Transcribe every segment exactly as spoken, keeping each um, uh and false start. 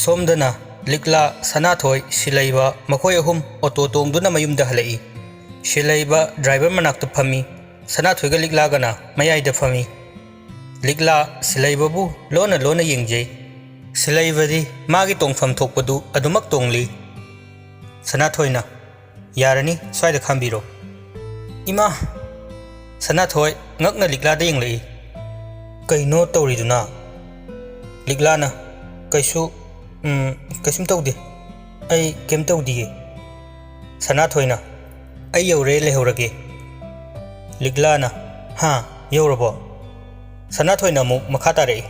ꯁꯣꯝꯗꯅ ꯂꯤꯛꯂꯥ, ꯁꯅꯥꯊꯣꯏ, ꯁꯤꯂꯩꯕ ꯃꯈꯣꯏ ꯑꯍꯨꯝ ꯑꯣꯇꯣ ꯇꯣꯡꯗꯨꯅ ꯃꯌꯨꯝꯗ ꯍꯜꯂꯛꯏ꯫ ꯁꯤꯂꯩꯕ ꯗ꯭ꯔꯥꯏꯚꯔ ꯃꯅꯥꯛꯇ ꯐꯝꯃꯤ꯫ ꯁꯅꯥꯊꯣꯏꯒ ꯂꯤꯛꯂꯥꯒꯅ ꯃꯌꯥꯏꯗ ꯐꯝꯃꯤ꯫ ꯂꯤꯛꯂꯥ ꯁꯤꯂꯩꯕꯕꯨ ꯂꯣꯟꯅ ꯂꯣꯟꯅ ꯌꯦꯡꯖꯩ꯫ ꯁꯤꯂꯩꯕꯗꯤ ꯃꯥꯒꯤ ꯇꯣꯡꯐꯝ ꯊꯣꯛꯄꯗꯨ ꯑꯗꯨꯃꯛ ꯇꯣꯡꯂꯤ꯫ ꯁꯅꯥꯊꯣꯏꯅ, "ꯌꯥꯔꯅꯤ, ꯁ꯭ꯋꯥꯏꯗ ꯈꯥꯝꯕꯤꯔꯣ꯫" "ꯏꯃꯥ!" ꯁꯅꯥꯊꯣꯏ ꯉꯛꯅ ꯂꯤꯛꯂꯥꯗ ꯌꯦꯡꯂꯛꯏ꯫ "ꯀꯩꯅꯣ ꯇꯧꯔꯤꯗꯨꯅ?" ꯂꯤꯛꯂꯥꯅ, "ꯀꯩꯁꯨ, ꯎꯝ, ꯀꯩꯁꯨꯝ ꯇꯧꯗꯦ꯫ ꯑꯩ ꯀꯩꯝ ꯇꯧꯗꯤꯌꯦ꯫" ꯁꯅꯥꯊꯣꯏꯅ, "ꯑꯩ ꯌꯧꯔꯦ, ꯂꯩꯍꯧꯔꯒꯦ꯫" ꯂꯤꯛꯂꯥꯅ, "ꯍꯥ, ꯌꯧꯔꯕꯣ?" ꯁꯅꯥꯊꯣꯏꯅ ꯑꯃꯨꯛ ꯃꯈꯥ ꯇꯥꯔꯛꯏ꯫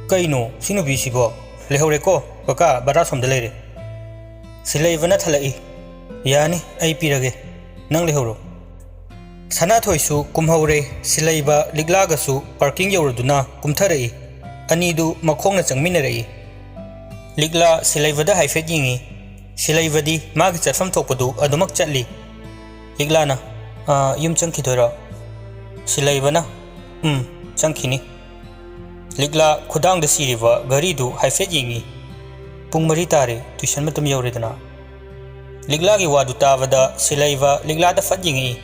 "ꯀꯩꯅꯣ ꯁꯤ ꯅꯨꯄꯤꯁꯤꯕꯣ? ꯂꯩꯍꯧꯔꯦꯀꯣ ꯀꯀꯥ, ꯕꯔꯥ ꯁꯣꯝꯗ ꯂꯩꯔꯦ꯫" ꯁꯤꯂꯩꯕꯅ ꯊꯠꯂꯛꯏ꯫ "ꯌꯥꯅꯤ, ꯑꯩ ꯄꯤꯔꯒꯦ꯫ ꯅꯪ ꯂꯩꯍꯧꯔꯣ꯫" ꯁꯅꯥꯊꯣꯏꯁꯨ ꯀꯨꯝꯍꯧꯔꯦ꯫ ꯁꯤꯂꯩꯕ ꯂꯤꯛꯂꯥꯒꯁꯨ ꯄꯥꯔꯀꯤꯡ ꯌꯧꯔꯗꯨꯅ ꯀꯨꯝꯊꯔꯛꯏ꯫ ꯑꯅꯤꯗꯨ ꯃꯈꯣꯡꯅ ꯆꯪꯃꯤꯟꯅꯔꯛꯏ꯫ ꯂꯤꯛꯂꯥ ꯁꯤꯂꯩꯕꯗ ꯍꯥꯏꯐꯦꯠ ꯌꯦꯡꯉꯤ꯫ ꯁꯤꯂꯩꯕꯗꯤ ꯃꯥꯒꯤ ꯆꯠꯐꯝ ꯊꯣꯛꯄꯗꯨ ꯑꯗꯨꯃꯛ ꯆꯠꯂꯤ꯫ ꯂꯤꯛꯂꯥꯅ, "ꯑꯥ, ꯌꯨꯝ ꯆꯪꯈꯤꯗꯣꯏꯔꯣ?" ꯁꯤꯂꯩꯕꯅ, "ꯎꯝ, ꯆꯪꯈꯤꯅꯤ꯫" ꯂꯤꯛꯂꯥ ꯈꯨꯗꯥꯡꯗ ꯁꯤꯔꯤꯕ ꯘꯔꯤꯗꯨ ꯍꯥꯏꯐꯦꯠ ꯌꯦꯡꯉꯤ꯫ "ꯄꯨꯡ ꯃꯔꯤ ꯇꯥꯔꯦ, ꯇꯨꯏꯁꯟ ꯃꯇꯝ ꯌꯧꯔꯦꯗꯅ꯫" ꯂꯤꯛꯂꯥꯒꯤ ꯋꯥꯗꯨ ꯇꯥꯕꯗ ꯁꯤꯂꯩꯕ ꯂꯤꯛꯂꯥꯗ ꯐꯠ ꯌꯦꯡꯉꯛꯏ꯫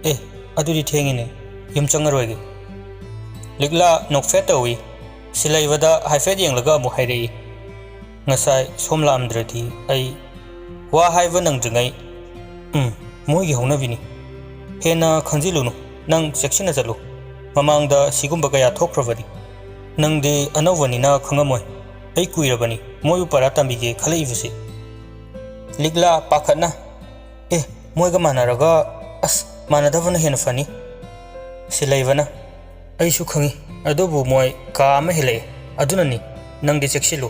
"ꯑꯦ, ꯑꯗꯨꯗꯤ ꯊꯦꯡꯉꯤꯅꯦ, ꯌꯨꯝ ꯆꯪꯉꯔꯣꯏꯒꯦ꯫" ꯂꯤꯛꯂꯥ ꯅꯣꯛꯐꯦꯠ ꯇꯧꯏ꯫ ꯁꯤꯂꯩꯕꯗ ꯍꯥꯏꯐꯦꯠ ꯌꯦꯡꯂꯒ ꯑꯃꯨꯛ ꯍꯥꯏꯔꯛꯏ꯫ "ꯉꯁꯥꯏ ꯁꯣꯝ ꯂꯥꯛꯑꯝꯗ꯭ꯔꯗꯤ ꯑꯩ ꯋꯥ ꯍꯥꯏꯕ ꯅꯪꯗ꯭ꯔꯤꯉꯩ꯫" "ꯎꯝ, ꯃꯣꯏꯒꯤ ꯍꯧꯅꯕꯤꯅꯤ꯫ ꯍꯦꯟꯅ ꯈꯪꯖꯤꯜꯂꯨꯅꯨ, ꯅꯪ ꯆꯦꯛꯁꯤꯟꯅ ꯆꯠꯂꯨ꯫ ꯃꯃꯥꯡꯗ ꯁꯤꯒꯨꯝꯕ ꯀꯌꯥ ꯊꯣꯛꯈ꯭ꯔꯕꯅꯤ꯫ ꯅꯪꯗꯤ ꯑꯅꯧꯕꯅꯤꯅ ꯈꯪꯉꯝꯃꯣꯏ꯫ ꯑꯩ ꯀꯨꯏꯔꯕꯅꯤ ꯃꯣꯏꯕꯨ ꯄꯔꯥ ꯇꯝꯕꯤꯒꯦ ꯈꯜꯂꯛꯏꯕꯁꯤ꯫" ꯂꯤꯛꯂꯥ ꯄꯥꯈꯠꯅ, "ꯑꯦ, ꯃꯣꯏꯒ ꯃꯥꯟꯅꯔꯒ, ꯑꯁ, ꯃꯥꯟꯅꯗꯕꯅ ꯍꯦꯟꯅ ꯐꯅꯤ꯫" ꯁꯤꯂꯩꯕꯅ, "ꯑꯩꯁꯨ ꯈꯪꯉꯤ, ꯑꯗꯨꯕꯨ ꯃꯣꯏ ꯀꯥ ꯑꯃ ꯍꯦꯜꯂꯛꯑꯦ, ꯑꯗꯨꯅꯅꯤ꯫ ꯅꯪꯗꯤ ꯆꯦꯛꯁꯤꯜꯂꯨ,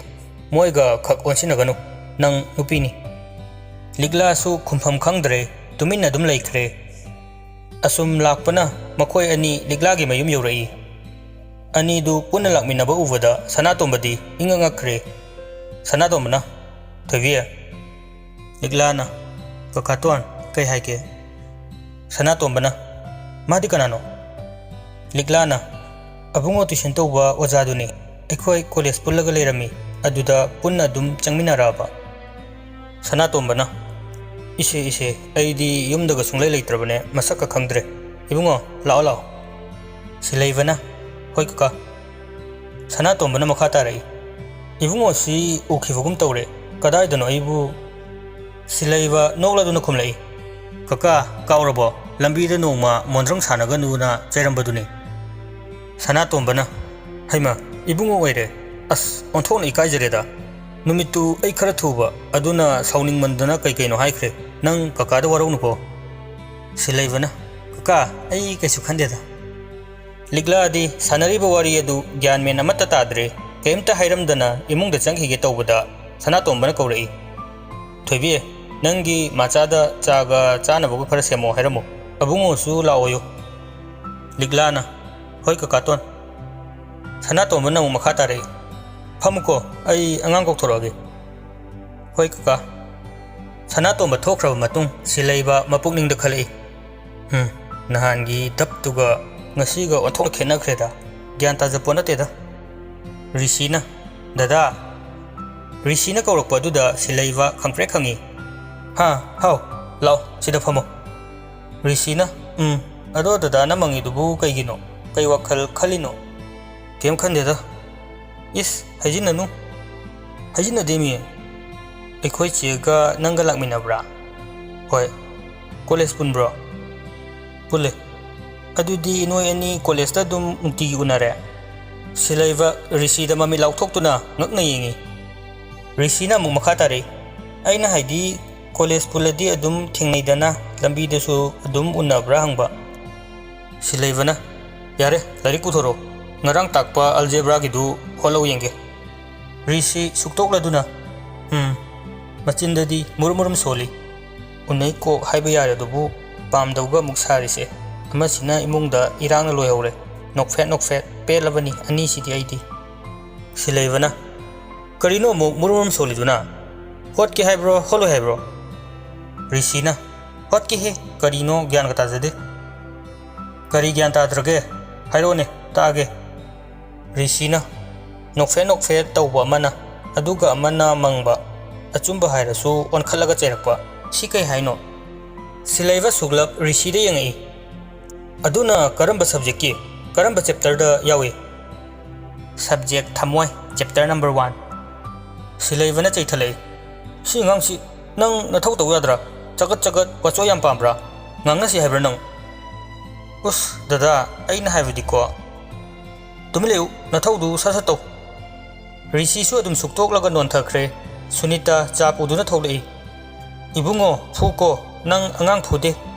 ꯃꯣꯏꯒ ꯈꯛ ꯑꯣꯟꯁꯤꯟꯅꯒꯅꯨ, ꯅꯪ ꯅꯨꯄꯤꯅꯤ꯫" ꯂꯤꯛꯂꯥꯁꯨ ꯈꯨꯝꯐꯝ ꯈꯪꯗ꯭ꯔꯦ, ꯇꯨꯃꯤꯟꯅ ꯑꯗꯨꯝ ꯂꯩꯈ꯭ꯔꯦ꯫ ꯑꯁꯨꯝ ꯂꯥꯛꯄꯅ ꯃꯈꯣꯏ ꯑꯅꯤ ꯂꯤꯛꯂꯥꯒꯤ ꯃꯌꯨꯝ ꯌꯧꯔꯛꯏ꯫ ꯑꯅꯤꯗꯨ ꯄꯨꯟꯅ ꯂꯥꯛꯃꯤꯟꯅꯕ ꯎꯕꯗ ꯁꯅꯥꯇꯣꯝꯕꯗꯤ ꯏꯉꯛ ꯉꯛꯈ꯭ꯔꯦ꯫ ꯁꯅꯥꯇꯣꯝꯕꯅ, "ꯊꯣꯏꯕꯤ꯫" ꯂꯤꯛꯂꯥꯅ, "ꯀꯀꯥꯇꯣꯟ, ꯀꯩ ꯍꯥꯏꯒꯦ?" ꯁꯅꯥꯇꯣꯝꯕꯅ, "ꯃꯥꯗꯤ ꯀꯅꯥꯅꯣ?" ꯂꯤꯛꯂꯥꯅ, "ꯑꯕꯨꯡꯉꯣ ꯇꯨꯏꯁꯟ ꯇꯧꯕ ꯑꯣꯖꯥꯗꯨꯅꯤ꯫ ꯑꯩꯈꯣꯏ ꯀꯣꯂꯦꯖ ꯄꯨꯜꯂꯒ ꯂꯩꯔꯝꯃꯤ꯫ ꯑꯗꯨꯗ ꯄꯨꯟꯅ ꯑꯗꯨꯝ ꯆꯪꯃꯤꯟꯅꯔꯛꯑꯕ꯫ ꯁꯅꯥꯇꯣꯝꯕꯅ, "ꯏꯁꯦ, ꯏꯁꯦ, ꯑꯩꯗꯤ ꯌꯨꯝꯗꯒ ꯁꯨꯡꯂꯩ ꯂꯩꯇ꯭ꯔꯕꯅꯦ, ꯃꯁꯛꯀ ꯈꯪꯗ꯭ꯔꯦ꯫ ꯏꯕꯨꯡꯉꯣ, ꯂꯥꯛꯑꯣ, ꯂꯥꯛꯑꯣ꯫" ꯁꯤꯂꯩꯕꯅ, "ꯍꯣꯏ ꯀꯀꯥ꯫" ꯁꯅꯥꯇꯣꯝꯕꯅ ꯃꯈꯥ ꯇꯥꯔꯛꯏ, "ꯏꯕꯨꯡꯉꯣꯁꯤ ꯎꯈꯤꯕꯒꯨꯝ ꯇꯧꯔꯦ, ꯀꯗꯥꯏꯗꯅꯣ ꯑꯩꯕꯨ?" ꯁꯤꯂꯩꯕ ꯅꯣꯛꯂꯗꯨꯅ ꯈꯨꯝꯂꯛꯏ, "ꯀꯀꯥ, ꯀꯥꯎꯔꯕꯣ? ꯂꯝꯕꯤꯗ ꯅꯣꯡꯃ ꯃꯣꯟꯗ꯭ꯔꯪ ꯁꯥꯟꯅꯒꯅꯨꯅ ꯆꯩꯔꯝꯕꯗꯨꯅꯤ꯫" ꯁꯅꯥꯇꯣꯝꯕꯅ, "ꯍꯩꯃ, ꯏꯕꯨꯡꯉꯣ ꯑꯣꯏꯔꯦ꯫ ꯑꯁ, ꯑꯣꯟꯊꯣꯛꯅ ꯏꯀꯥꯏꯖꯔꯦꯗ꯫ ꯅꯨꯃꯤꯠꯇꯨ ꯑꯩ ꯈꯔ ꯊꯨꯕ, ꯑꯗꯨꯅ ꯁꯥꯎꯅꯤꯡꯃꯟꯗꯅ ꯀꯩ ꯀꯩꯅꯣ ꯍꯥꯏꯈ꯭ꯔꯦ꯫ ꯅꯪ ꯀꯀꯥꯗ ꯋꯥꯔꯧꯅꯨꯀꯣ꯫" ꯁꯤꯂꯩꯕꯅ, "ꯀꯀꯥ, ꯑꯩ ꯀꯩꯁꯨ ꯈꯟꯗꯦꯗ꯫" ꯂꯤꯛꯂꯥꯗꯤ ꯁꯥꯟꯅꯔꯤꯕ ꯋꯥꯔꯤ ꯑꯗꯨ ꯒ꯭ꯌꯥꯟ ꯃꯦꯟ ꯑꯃꯠꯇ ꯇꯥꯗ꯭ꯔꯦ꯫ ꯀꯔꯤꯝꯇ ꯍꯥꯏꯔꯝꯗꯅ ꯏꯃꯨꯡꯗ ꯆꯪꯈꯤꯒꯦ ꯇꯧꯕꯗ ꯁꯅꯥꯇꯣꯝꯕꯅ ꯀꯧꯔꯛꯏ, "ꯊꯣꯏꯕꯤ, ꯅꯪꯒꯤ ꯃꯆꯥꯗ ꯆꯥꯒ ꯆꯥꯅꯕꯒ ꯈꯔ ꯁꯦꯝꯃꯣ ꯍꯥꯏꯔꯝꯃꯨ꯫ ꯑꯕꯨꯡꯉꯣꯁꯨ ꯂꯥꯛꯑꯣꯌꯨ꯫" ꯂꯤꯛꯂꯥꯅ, "ꯍꯣꯏ ꯀꯀꯥꯇꯣꯟ꯫" ꯁꯅꯥꯇꯣꯝꯕꯅ ꯑꯃꯨꯛ ꯃꯈꯥ ꯇꯥꯔꯛꯏ, "ꯐꯝꯃꯨꯀꯣ, ꯑꯩ ꯑꯉꯥꯡ ꯀꯧꯊꯣꯔꯛꯑꯒꯦ꯫" "ꯍꯣꯏ ꯀꯀꯥ꯫" ꯁꯅꯥꯇꯣꯝꯕ ꯊꯣꯛꯈ꯭ꯔꯕ ꯃꯇꯨꯡ ꯁꯤꯂꯩꯕ ꯃꯄꯨꯛꯅꯤꯡꯗ ꯈꯜꯂꯛꯏ, "ꯎꯝ, ꯅꯍꯥꯟꯒꯤ ꯙꯞꯇꯨꯒ ꯉꯁꯤꯒ ꯑꯣꯟꯊꯣꯛꯅ ꯈꯦꯠꯅꯈ꯭ꯔꯦꯗ꯫ ꯒ꯭ꯌꯥꯟ ꯇꯥꯖꯄꯣꯠ ꯅꯠꯇꯦꯗ꯫" ꯔꯤꯁꯤꯅ, "ꯗꯗꯥ꯫" ꯔꯤꯁꯤꯅ ꯀꯧꯔꯛꯄ ꯑꯗꯨꯗ ꯁꯤꯂꯩꯕ ꯈꯪꯄ꯭ꯔꯦꯛ ꯈꯪꯉꯤ꯫ "ꯍꯥ, ꯍꯥꯎ, ꯂꯥꯎ, ꯁꯤꯗ ꯐꯝꯃꯣ꯫" ꯔꯤꯁꯤꯅ, "ꯎꯝ, ꯑꯗꯣ ꯗꯗꯥꯅ ꯃꯪꯉꯤꯗꯨꯕꯨ ꯀꯩꯒꯤꯅꯣ? ꯀꯩ ꯋꯥꯈꯜ ꯈꯜꯂꯤꯅꯣ?" "ꯀꯩꯝ ꯈꯟꯗꯦꯗ꯫" "ꯏꯁ, ꯍꯥꯏꯖꯤꯟꯅꯅꯨ꯫" "ꯍꯥꯏꯖꯤꯟꯅꯗꯦꯃꯤ꯫ ꯑꯩꯈꯣꯏ ꯆꯦꯒ ꯅꯪꯒ ꯂꯥꯛꯃꯤꯟꯅꯕ꯭ꯔꯥ?" "ꯍꯣꯏ꯫" "ꯀꯣꯂꯦꯖ ꯄꯨꯟꯕ꯭ꯔꯣ?" "ꯄꯨꯜꯂꯦ꯫" "ꯑꯗꯨꯗꯤ ꯅꯣꯏ ꯑꯅꯤ ꯀꯣꯂꯦꯖꯇ ꯑꯗꯨꯝ ꯅꯨꯡꯇꯤꯒꯤ ꯎꯅꯔꯦ?" ꯁꯤꯂꯩꯕ ꯔꯤꯁꯤꯗ ꯃꯃꯤꯠ ꯂꯥꯎꯊꯣꯛꯇꯨꯅ ꯉꯛꯅ ꯌꯦꯡꯉꯤ꯫ ꯔꯤꯁꯤꯅ ꯑꯃꯨꯛ ꯃꯈꯥ ꯇꯥꯔꯛꯏ, "ꯑꯩꯅ ꯍꯥꯏꯗꯤ, ꯀꯣꯂꯦꯖ ꯄꯨꯜꯂꯗꯤ ꯑꯗꯨꯝ ꯊꯦꯡꯅꯩꯗꯅ, ꯂꯝꯕꯤꯗꯁꯨ ꯑꯗꯨꯝ ꯎꯅꯕ꯭ꯔꯥ ꯍꯪꯕ꯫" ꯁꯤꯂꯩꯕꯅ, "ꯌꯥꯔꯦ, ꯂꯥꯏꯔꯤꯛ ꯄꯨꯊꯣꯔꯛꯑꯣ꯫ ꯉꯔꯥꯡ ꯇꯥꯛꯄ ꯑꯜꯖꯦꯕ꯭ꯔꯥꯒꯤꯗꯨ ꯍꯣꯠꯂꯧ ꯌꯦꯡꯒꯦ꯫" ꯔꯤꯁꯤ ꯁꯨꯛꯇꯣꯛꯂꯗꯨꯅ, "ꯎꯝ꯫" ꯃꯆꯤꯟꯗꯗꯤ ꯃꯨꯔꯨꯝ ꯃꯨꯔꯨꯝ ꯁꯣꯜꯂꯤ꯫ ꯎꯅꯩ ꯀꯣꯛ ꯍꯥꯏꯕ ꯌꯥꯔꯦ ꯑꯗꯨꯕꯨ ꯄꯥꯝꯗꯕꯒ ꯑꯃꯨꯛ ꯁꯥꯔꯤꯁꯦ꯫ ꯑꯃꯁꯤꯅ ꯏꯃꯨꯡꯗ ꯏꯔꯥꯡꯅ ꯂꯣꯏꯍꯧꯔꯦ꯫ ꯅꯣꯛꯐꯦꯠ ꯅꯣꯛꯐꯦꯠ ꯄꯦꯜꯂꯕꯅꯤ ꯑꯅꯤꯁꯤꯗꯤ ꯑꯩꯗꯤ꯫ ꯁꯤꯂꯩꯕꯅ, "ꯀꯔꯤꯅꯣ ꯑꯃꯨꯛ ꯃꯨꯔꯨꯝ ꯃꯨꯔꯨꯝ ꯁꯣꯜꯂꯤꯗꯨꯅ? ꯍꯣꯠꯀꯦ ꯍꯥꯏꯕ꯭ꯔꯣ, ꯍꯣꯠꯂꯣꯏ ꯍꯥꯏꯕ꯭ꯔꯣ?" ꯔꯤꯁꯤꯅ, "ꯍꯣꯠꯀꯦꯍꯦ, ꯀꯔꯤꯅꯣ ꯒ꯭ꯌꯥꯟꯒ ꯇꯥꯖꯗꯦ꯫" "ꯀꯔꯤ ꯒ꯭ꯌꯥꯟ ꯇꯥꯗ꯭ꯔꯒꯦ? ꯍꯥꯏꯔꯛꯑꯣꯅꯦ, ꯇꯥꯛꯑꯒꯦ꯫" ꯔꯤꯁꯤꯅ, ꯅꯣꯛꯐꯦꯠ ꯅꯣꯛꯐꯦꯠ ꯇꯧꯕ ꯑꯃꯅ, ꯑꯗꯨꯒ ꯑꯃꯅ ꯃꯪꯕ꯫ ꯑꯆꯨꯝꯕ ꯍꯥꯏꯔꯁꯨ ꯑꯣꯟꯈꯠꯂꯒ ꯆꯩꯔꯛꯄ꯫ ꯁꯤ ꯀꯩ ꯍꯥꯏꯅꯣ? ꯁꯤꯂꯩꯕ ꯁꯨꯒ꯭ꯂꯞ ꯔꯤꯁꯤꯗ ꯌꯦꯡꯉꯛꯏ꯫ ꯑꯗꯨꯅ ꯀꯔꯝꯕ ꯁꯕꯖꯦꯛꯀꯤ? ꯀꯔꯝꯕ ꯆꯦꯞꯇꯔꯗ ꯌꯥꯎꯏ? ꯁꯕꯖꯦꯛ ꯊꯝꯃꯣꯏ, ꯆꯦꯞꯇꯔ ꯅꯝꯕꯔ ꯋꯥꯟ꯫ ꯁꯤꯂꯩꯕꯅ ꯆꯩꯊꯠꯂꯛꯏ꯫ "ꯁꯤ ꯑꯉꯥꯡꯁꯤ, ꯅꯪ ꯅꯊꯧ ꯇꯧ ꯌꯥꯗ꯭ꯔꯥ? ꯆꯒꯠ ꯆꯒꯠ ꯋꯥꯆꯣꯏ ꯌꯥꯝ ꯄꯥꯝꯕ꯭ꯔꯥ? ꯉꯥꯡꯅꯁꯤ ꯍꯥꯏꯕ꯭ꯔꯥ ꯅꯪ?" "ꯎꯁ, ꯗꯗꯥ, ꯑꯩꯅ ꯍꯥꯏꯕꯗꯤꯀꯣ꯫" "ꯇꯨꯃꯤꯟ ꯂꯩꯌꯨ, ꯅꯊꯧꯗꯨ ꯁꯠ ꯁꯠ ꯇꯧ꯫" ꯔꯤꯁꯤꯁꯨ ꯑꯗꯨꯝ ꯁꯨꯛꯇꯣꯛꯂꯒ ꯅꯣꯟꯊꯈ꯭ꯔꯦ꯫ ꯁꯨꯅꯤꯇꯥ ꯆꯥ ꯄꯨꯗꯨꯅ ꯊꯣꯛꯂꯛꯏ꯫ "ꯏꯕꯨꯡꯉꯣ, ꯐꯨꯀꯣ, ꯅꯪ ꯑꯉꯥꯡ ꯐꯨꯗꯦ,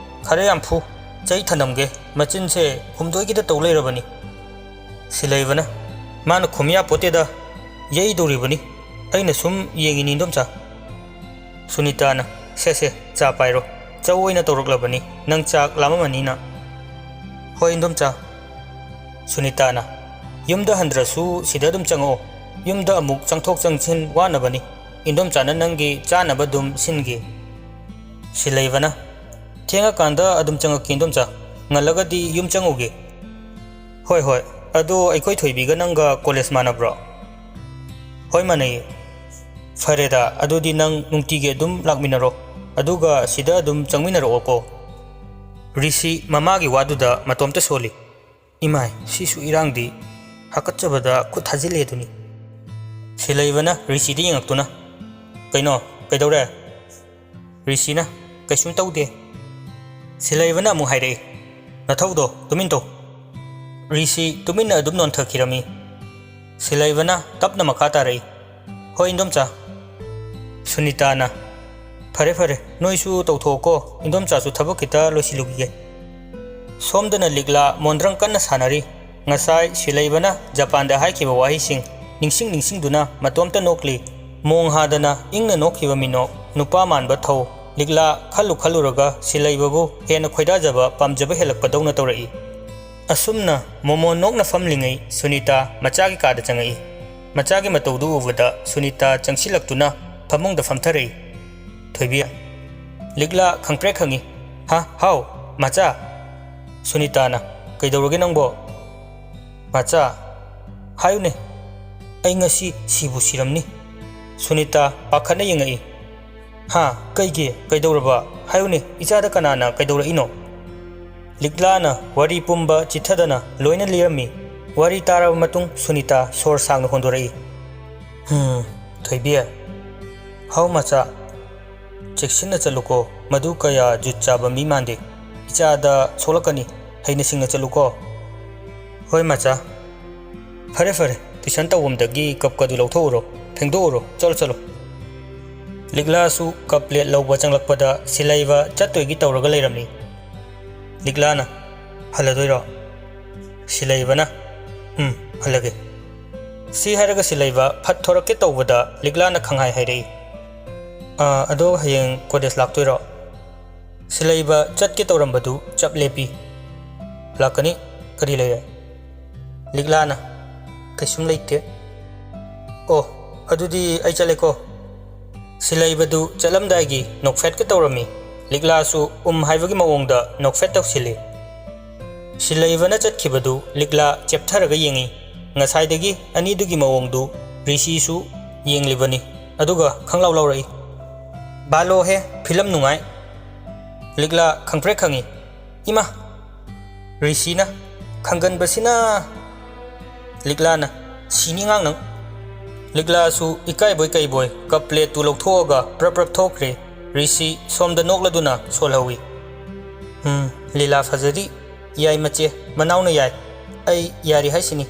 ꯈꯔ ꯌꯥꯝ ꯐꯨ, ꯆꯩ ꯊꯅꯝꯒꯦ, ꯃꯆꯤꯟꯁꯦ ꯍꯨꯝꯗꯣꯏꯒꯤꯗ ꯇꯧ ꯂꯩꯔꯕꯅꯤ꯫" ꯁꯤꯂꯩꯕꯅ, "ꯃꯥꯅ ꯈꯨꯝ ꯌꯥꯄꯣꯠꯇꯦꯗ, ꯌꯩꯗꯧꯔꯤꯕꯅꯤ, ꯑꯩꯅ ꯁꯨꯝ ꯌꯦꯡꯉꯤꯅꯤ, ꯏꯟꯗꯣꯝꯆꯥ꯫" ꯁꯨꯅꯤꯇꯥꯅ, "ꯁꯦ ꯁꯦ, ꯆꯥ ꯄꯥꯏꯔꯣ, ꯆꯧ ꯑꯣꯏꯅ ꯇꯧꯔꯛꯂꯕꯅꯤ, ꯅꯪ ꯆꯥꯛ ꯂꯥꯝꯃꯝꯃꯅꯤꯅ꯫" "ꯍꯣꯏ, ꯏꯟꯗꯣꯝꯆꯥ꯫" ꯁꯨꯅꯤꯇꯥꯅ, "ꯌꯨꯝꯗ ꯍꯟꯗ꯭ꯔꯁꯨ ꯁꯤꯗ ꯑꯗꯨꯝ ꯆꯪꯉꯛꯑꯣ, ꯌꯨꯝꯗ ꯑꯃꯨꯛ ꯆꯪꯊꯣꯛ ꯆꯪꯁꯤꯟ ꯋꯥꯅꯕꯅꯤ, ꯏꯟꯗꯣꯝꯆꯥꯅ ꯅꯪꯒꯤ ꯆꯥꯅꯕ ꯑꯗꯨꯝ ꯁꯤꯟꯒꯦ꯫" ꯁꯤꯂꯩꯕꯅ, "ꯊꯦꯡꯉꯀꯥꯟꯗ ꯑꯗꯨꯝ ꯆꯪꯉꯛꯀꯦ, ꯏꯟꯗꯣꯝꯆꯥ, ꯉꯜꯂꯒꯗꯤ ꯌꯨꯝ ꯆꯪꯉꯨꯒꯦ꯫" "ꯍꯣꯏ ꯍꯣꯏ, ꯑꯗꯣ ꯑꯩꯈꯣꯏ ꯊꯣꯏꯕꯤꯒ ꯅꯪꯒ ꯀꯣꯂꯦꯖ ꯃꯥꯟꯅꯕ꯭ꯔꯣ?" "ꯍꯣꯏ, ꯃꯥꯟꯅꯩꯌꯦ꯫" "ꯐꯔꯦꯗ, ꯑꯗꯨꯗꯤ ꯅꯪ ꯅꯨꯡꯇꯤꯒꯤ ꯑꯗꯨꯝ ꯂꯥꯛꯃꯤꯟꯅꯔꯣ, ꯑꯗꯨꯒ ꯁꯤꯗ ꯑꯗꯨꯝ ꯆꯪꯃꯤꯟꯅꯔꯛꯑꯣꯀꯣ꯫" ꯔꯤꯁꯤ ꯃꯃꯥꯒꯤ ꯋꯥꯗꯨꯗ ꯃꯇꯣꯝꯇ ꯁꯣꯜꯂꯤ꯫ "ꯏꯃꯥꯏ, ꯁꯤꯁꯨ ꯏꯔꯥꯡꯗꯤ, ꯍꯥꯀꯠꯆꯕꯗ ꯈꯨꯠ ꯊꯥꯖꯤꯜꯂꯦ ꯑꯗꯨꯅꯤ꯫" ꯁꯤꯂꯩꯕꯅ ꯔꯤꯁꯤꯗ ꯌꯦꯡꯉꯛꯇꯨꯅ, "ꯀꯩꯅꯣ, ꯀꯩꯗꯧꯔꯦ?" ꯔꯤꯁꯤꯅ, "ꯀꯩꯁꯨꯝ ꯇꯧꯗꯦ꯫" ꯁꯤꯂꯩꯕꯅ ꯑꯃꯨꯛ ꯍꯥꯏꯔꯛꯏ, "ꯅꯊꯧꯗꯣ ꯇꯨꯃꯤꯟ ꯇꯧ꯫" ꯔꯤꯁꯤ ꯇꯨꯃꯤꯟꯅ ꯑꯗꯨꯝ ꯅꯣꯟꯊꯈꯤꯔꯝꯃꯤ꯫ ꯁꯤꯂꯩꯕꯅ ꯇꯞꯅ ꯃꯈꯥ ꯇꯥꯔꯛꯏ, "ꯍꯣꯏ, ꯏꯟꯗꯣꯝꯆꯥ꯫" ꯁꯨꯅꯤꯇꯥꯅ, "ꯐꯔꯦ, ꯐꯔꯦ, ꯅꯣꯏꯁꯨ ꯇꯧꯊꯣꯛꯑꯣꯀꯣ, ꯏꯟꯗꯣꯝꯆꯥꯁꯨ ꯊꯕꯛ ꯈꯤꯇ ꯂꯣꯏꯁꯤꯜꯂꯨꯈꯤꯒꯦ꯫" ꯁꯣꯝꯗꯅ ꯂꯤꯛꯂꯥ ꯃꯣꯟꯗ꯭ꯔꯪ ꯀꯟꯅ ꯁꯥꯟꯅꯔꯤ꯫ ꯉꯁꯥꯏ ꯁꯤꯂꯩꯕꯅ ꯖꯄꯥꯟꯗ ꯍꯥꯏꯈꯤꯕ ꯋꯥꯍꯩꯁꯤꯡ ꯅꯤꯡꯁꯤꯡ ꯅꯤꯡꯁꯤꯡꯗꯨꯅ ꯃꯇꯣꯝꯇ ꯅꯣꯛꯂꯤ꯫ ꯃꯣꯡ ꯍꯥꯗꯅ ꯏꯪꯅ ꯅꯣꯛꯈꯤꯕ ꯃꯤꯅꯣꯛ, ꯅꯨꯄꯥ ꯃꯥꯟꯕ ꯊꯧ꯫ ꯂꯤꯛꯂꯥ ꯈꯜꯂꯨ ꯈꯜꯂꯨꯔꯒ ꯁꯤꯂꯩꯕꯕꯨ ꯍꯦꯟꯅ ꯈꯣꯏꯗꯥꯖꯕ, ꯄꯥꯝꯖꯕ ꯍꯦꯜꯂꯛꯄꯗꯧꯅ ꯇꯧꯔꯛꯏ꯫ ꯑꯁꯨꯝꯅ ꯃꯣꯃꯣꯟ ꯅꯣꯛꯅ ꯐꯝꯂꯤꯉꯩ ꯁꯨꯅꯤꯇꯥ ꯃꯆꯥꯒꯤ ꯀꯥꯗ ꯆꯪꯉꯛꯏ꯫ ꯃꯆꯥꯒꯤ ꯃꯇꯧꯗꯨ ꯎꯕꯗ ꯁꯨꯅꯤꯇꯥ ꯆꯪꯁꯤꯜꯂꯛꯇꯨꯅ ꯐꯃꯨꯡꯗ ꯐꯝꯊꯔꯛꯏ꯫ "ꯊꯣꯏꯕꯤ꯫" ꯂꯤꯛꯂꯥ ꯈꯪꯄ꯭ꯔꯦꯛ ꯈꯪꯉꯤ꯫ "ꯍꯥ? ꯍꯥꯎ? ꯃꯆꯥ?" ꯁꯨꯅꯤꯇꯥꯅ, "ꯀꯩꯗꯧꯔꯒꯦ ꯅꯪꯕꯣ?" "ꯃꯆꯥ? ꯍꯥꯏꯌꯨꯅꯦ, ꯑꯩ ꯉꯁꯤ ꯁꯤꯕꯨ ꯁꯤꯔꯝꯅꯤ꯫ ꯁꯨꯅꯤꯇꯥ ꯄꯥꯈꯠꯅ ꯌꯦꯡꯉꯛꯏ꯫ "ꯍꯥ? ꯀꯩꯒꯤ? ꯀꯩꯗꯧꯔꯕ? ꯍꯥꯏꯌꯨꯅꯦ, ꯏꯆꯥꯗ ꯀꯅꯥꯅ ꯀꯩꯗꯧꯔꯛꯏꯅꯣ?" ꯂꯤꯛꯂꯥꯅ ꯋꯥꯔꯤ ꯄꯨꯝꯕ ꯆꯤꯠꯊꯗꯅ ꯂꯣꯏꯅ ꯂꯤꯔꯝꯃꯤ꯫ ꯋꯥꯔꯤ ꯇꯥꯔꯕ ꯃꯇꯨꯡ ꯁꯨꯅꯤꯇꯥ ꯁꯣꯔ ꯁꯥꯡꯅ ꯍꯣꯟꯗꯣꯔꯛꯏ꯫ "ꯍꯝ, ꯊꯣꯏꯕꯤ꯫ ꯍꯥꯎ ꯃꯆꯥ꯫ ꯆꯦꯛꯁꯤꯟꯅ ꯆꯠꯂꯨꯀꯣ, ꯃꯗꯨ ꯀꯌꯥ ꯖꯨꯠ ꯆꯥꯕ ꯃꯤ ꯃꯥꯟꯗꯦ꯫ ꯏꯆꯥꯗ ꯁꯣꯛꯂꯛꯀꯅꯤ, ꯍꯩꯅ ꯁꯤꯡꯅ ꯆꯠꯂꯨꯀꯣ꯫" "ꯍꯣꯏ ꯃꯆꯥ꯫ ꯐꯔꯦ ꯐꯔꯦ, ꯇꯨꯏꯁꯟ ꯇꯧꯐꯝꯗꯒꯤ ꯀꯞꯀꯗꯨ ꯂꯧꯊꯣꯛꯎꯔꯣ, ꯐꯦꯡꯗꯣꯛꯎꯔꯣ, ꯆꯠꯂꯣ ꯆꯠꯂꯣ꯫" ꯂꯤꯛꯂꯥꯁꯨ ꯀꯞ ꯄ꯭ꯂꯦꯠ ꯂꯧꯕ ꯆꯪꯂꯛꯄꯗ ꯁꯤꯂꯩꯕ ꯆꯠꯇꯣꯏꯒꯤ ꯇꯧꯔꯒ ꯂꯩꯔꯝꯃꯤ꯫ ꯂꯤꯛꯂꯥꯅ, "ꯍꯜꯂꯗꯣꯏꯔꯣ?" ꯁꯤꯂꯩꯕꯅ, "ꯎꯝ, ꯍꯜꯂꯒꯦ꯫" ꯁꯤ ꯍꯥꯏꯔꯒ ꯁꯤꯂꯩꯕ ꯐꯠ ꯊꯣꯔꯛꯀꯦ ꯇꯧꯕꯗ ꯂꯤꯛꯂꯥꯅ ꯈꯪꯍꯥꯏ ꯍꯥꯏꯔꯛꯏ꯫ "ꯑꯥ, ꯑꯗꯣ ꯍꯌꯦꯡ ꯀꯣꯂꯦꯖ ꯂꯥꯛꯇꯣꯏꯔꯣ?" ꯁꯤꯂꯩꯕ ꯆꯠꯀꯦ ꯇꯧꯔꯝꯕꯗꯨ ꯆꯞ ꯂꯦꯞꯄꯤ꯫ "ꯂꯥꯛꯀꯅꯤ, ꯀꯔꯤ ꯂꯩꯔꯦ?" ꯂꯤꯛꯂꯥꯅ, "ꯀꯩꯁꯨꯝ ꯂꯩꯇꯦ꯫" "ꯑꯣ, ꯑꯗꯨꯗꯤ ꯑꯩ ꯆꯠꯂꯦꯀꯣ꯫" ꯁꯤꯂꯩꯕꯗꯨ ꯆꯠꯂꯝꯗꯥꯏꯒꯤ ꯅꯣꯛꯐꯦꯠꯀ ꯇꯧꯔꯝꯃꯤ꯫ ꯂꯤꯛꯂꯥꯁꯨ ꯎꯝ ꯍꯥꯏꯕꯒꯤ ꯃꯑꯣꯡꯗ ꯅꯣꯛꯐꯦꯠ ꯇꯧꯁꯤꯜꯂꯤ꯫ ꯁꯤꯂꯩꯕꯅ ꯆꯠꯈꯤꯕꯗꯨ ꯂꯤꯛꯂꯥ ꯆꯦꯞꯊꯔꯒ ꯌꯦꯡꯉꯤ꯫ ꯉꯁꯥꯏꯗꯒꯤ ꯑꯅꯤꯗꯨꯒꯤ ꯃꯑꯣꯡꯗꯨ ꯔꯤꯁꯤꯁꯨ ꯌꯦꯡꯂꯤꯕꯅꯤ, ꯑꯗꯨꯒ ꯈꯪꯂꯥꯎ ꯂꯥꯎꯔꯛꯏ꯫ "ꯕꯥꯂꯣꯍꯦ, ꯐꯤꯂꯝ ꯅꯨꯡꯉꯥꯏ꯫" ꯂꯤꯛꯂꯥ ꯈꯪꯄ꯭ꯔꯦꯛ ꯈꯪꯉꯤ꯫ "ꯏꯃꯥ!" ꯔꯤꯁꯤꯅ, "ꯈꯪꯒꯟꯕꯁꯤꯅ!" ꯂꯤꯛꯂꯥꯅ, "ꯁꯤꯅꯤ ꯑꯉꯥꯡ ꯅꯪ!" ꯂꯤꯛꯂꯥꯁꯨ ꯏꯀꯥꯏꯕꯣꯏ ꯀꯩꯕꯣꯏ ꯀꯞ ꯄ꯭ꯂꯦꯠꯇꯨ ꯂꯧꯊꯣꯛꯑꯒ ꯄ꯭ꯔꯞ ꯄ꯭ꯔꯞ ꯊꯣꯛꯈ꯭ꯔꯦ꯫ ꯔꯤꯁꯤ ꯁꯣꯝꯗ ꯅꯣꯛꯂꯗꯨꯅ ꯁꯣꯜꯍꯧꯏ꯫ "ꯎꯝ, ꯂꯤꯂꯥ ꯐꯖꯔꯤ꯫ ꯌꯥꯏ ꯃꯆꯦ, ꯃꯅꯥꯎꯅ ꯌꯥꯏ꯫ ꯑꯩ ꯌꯥꯔꯤ ꯍꯥꯏꯁꯤꯅꯤ꯫"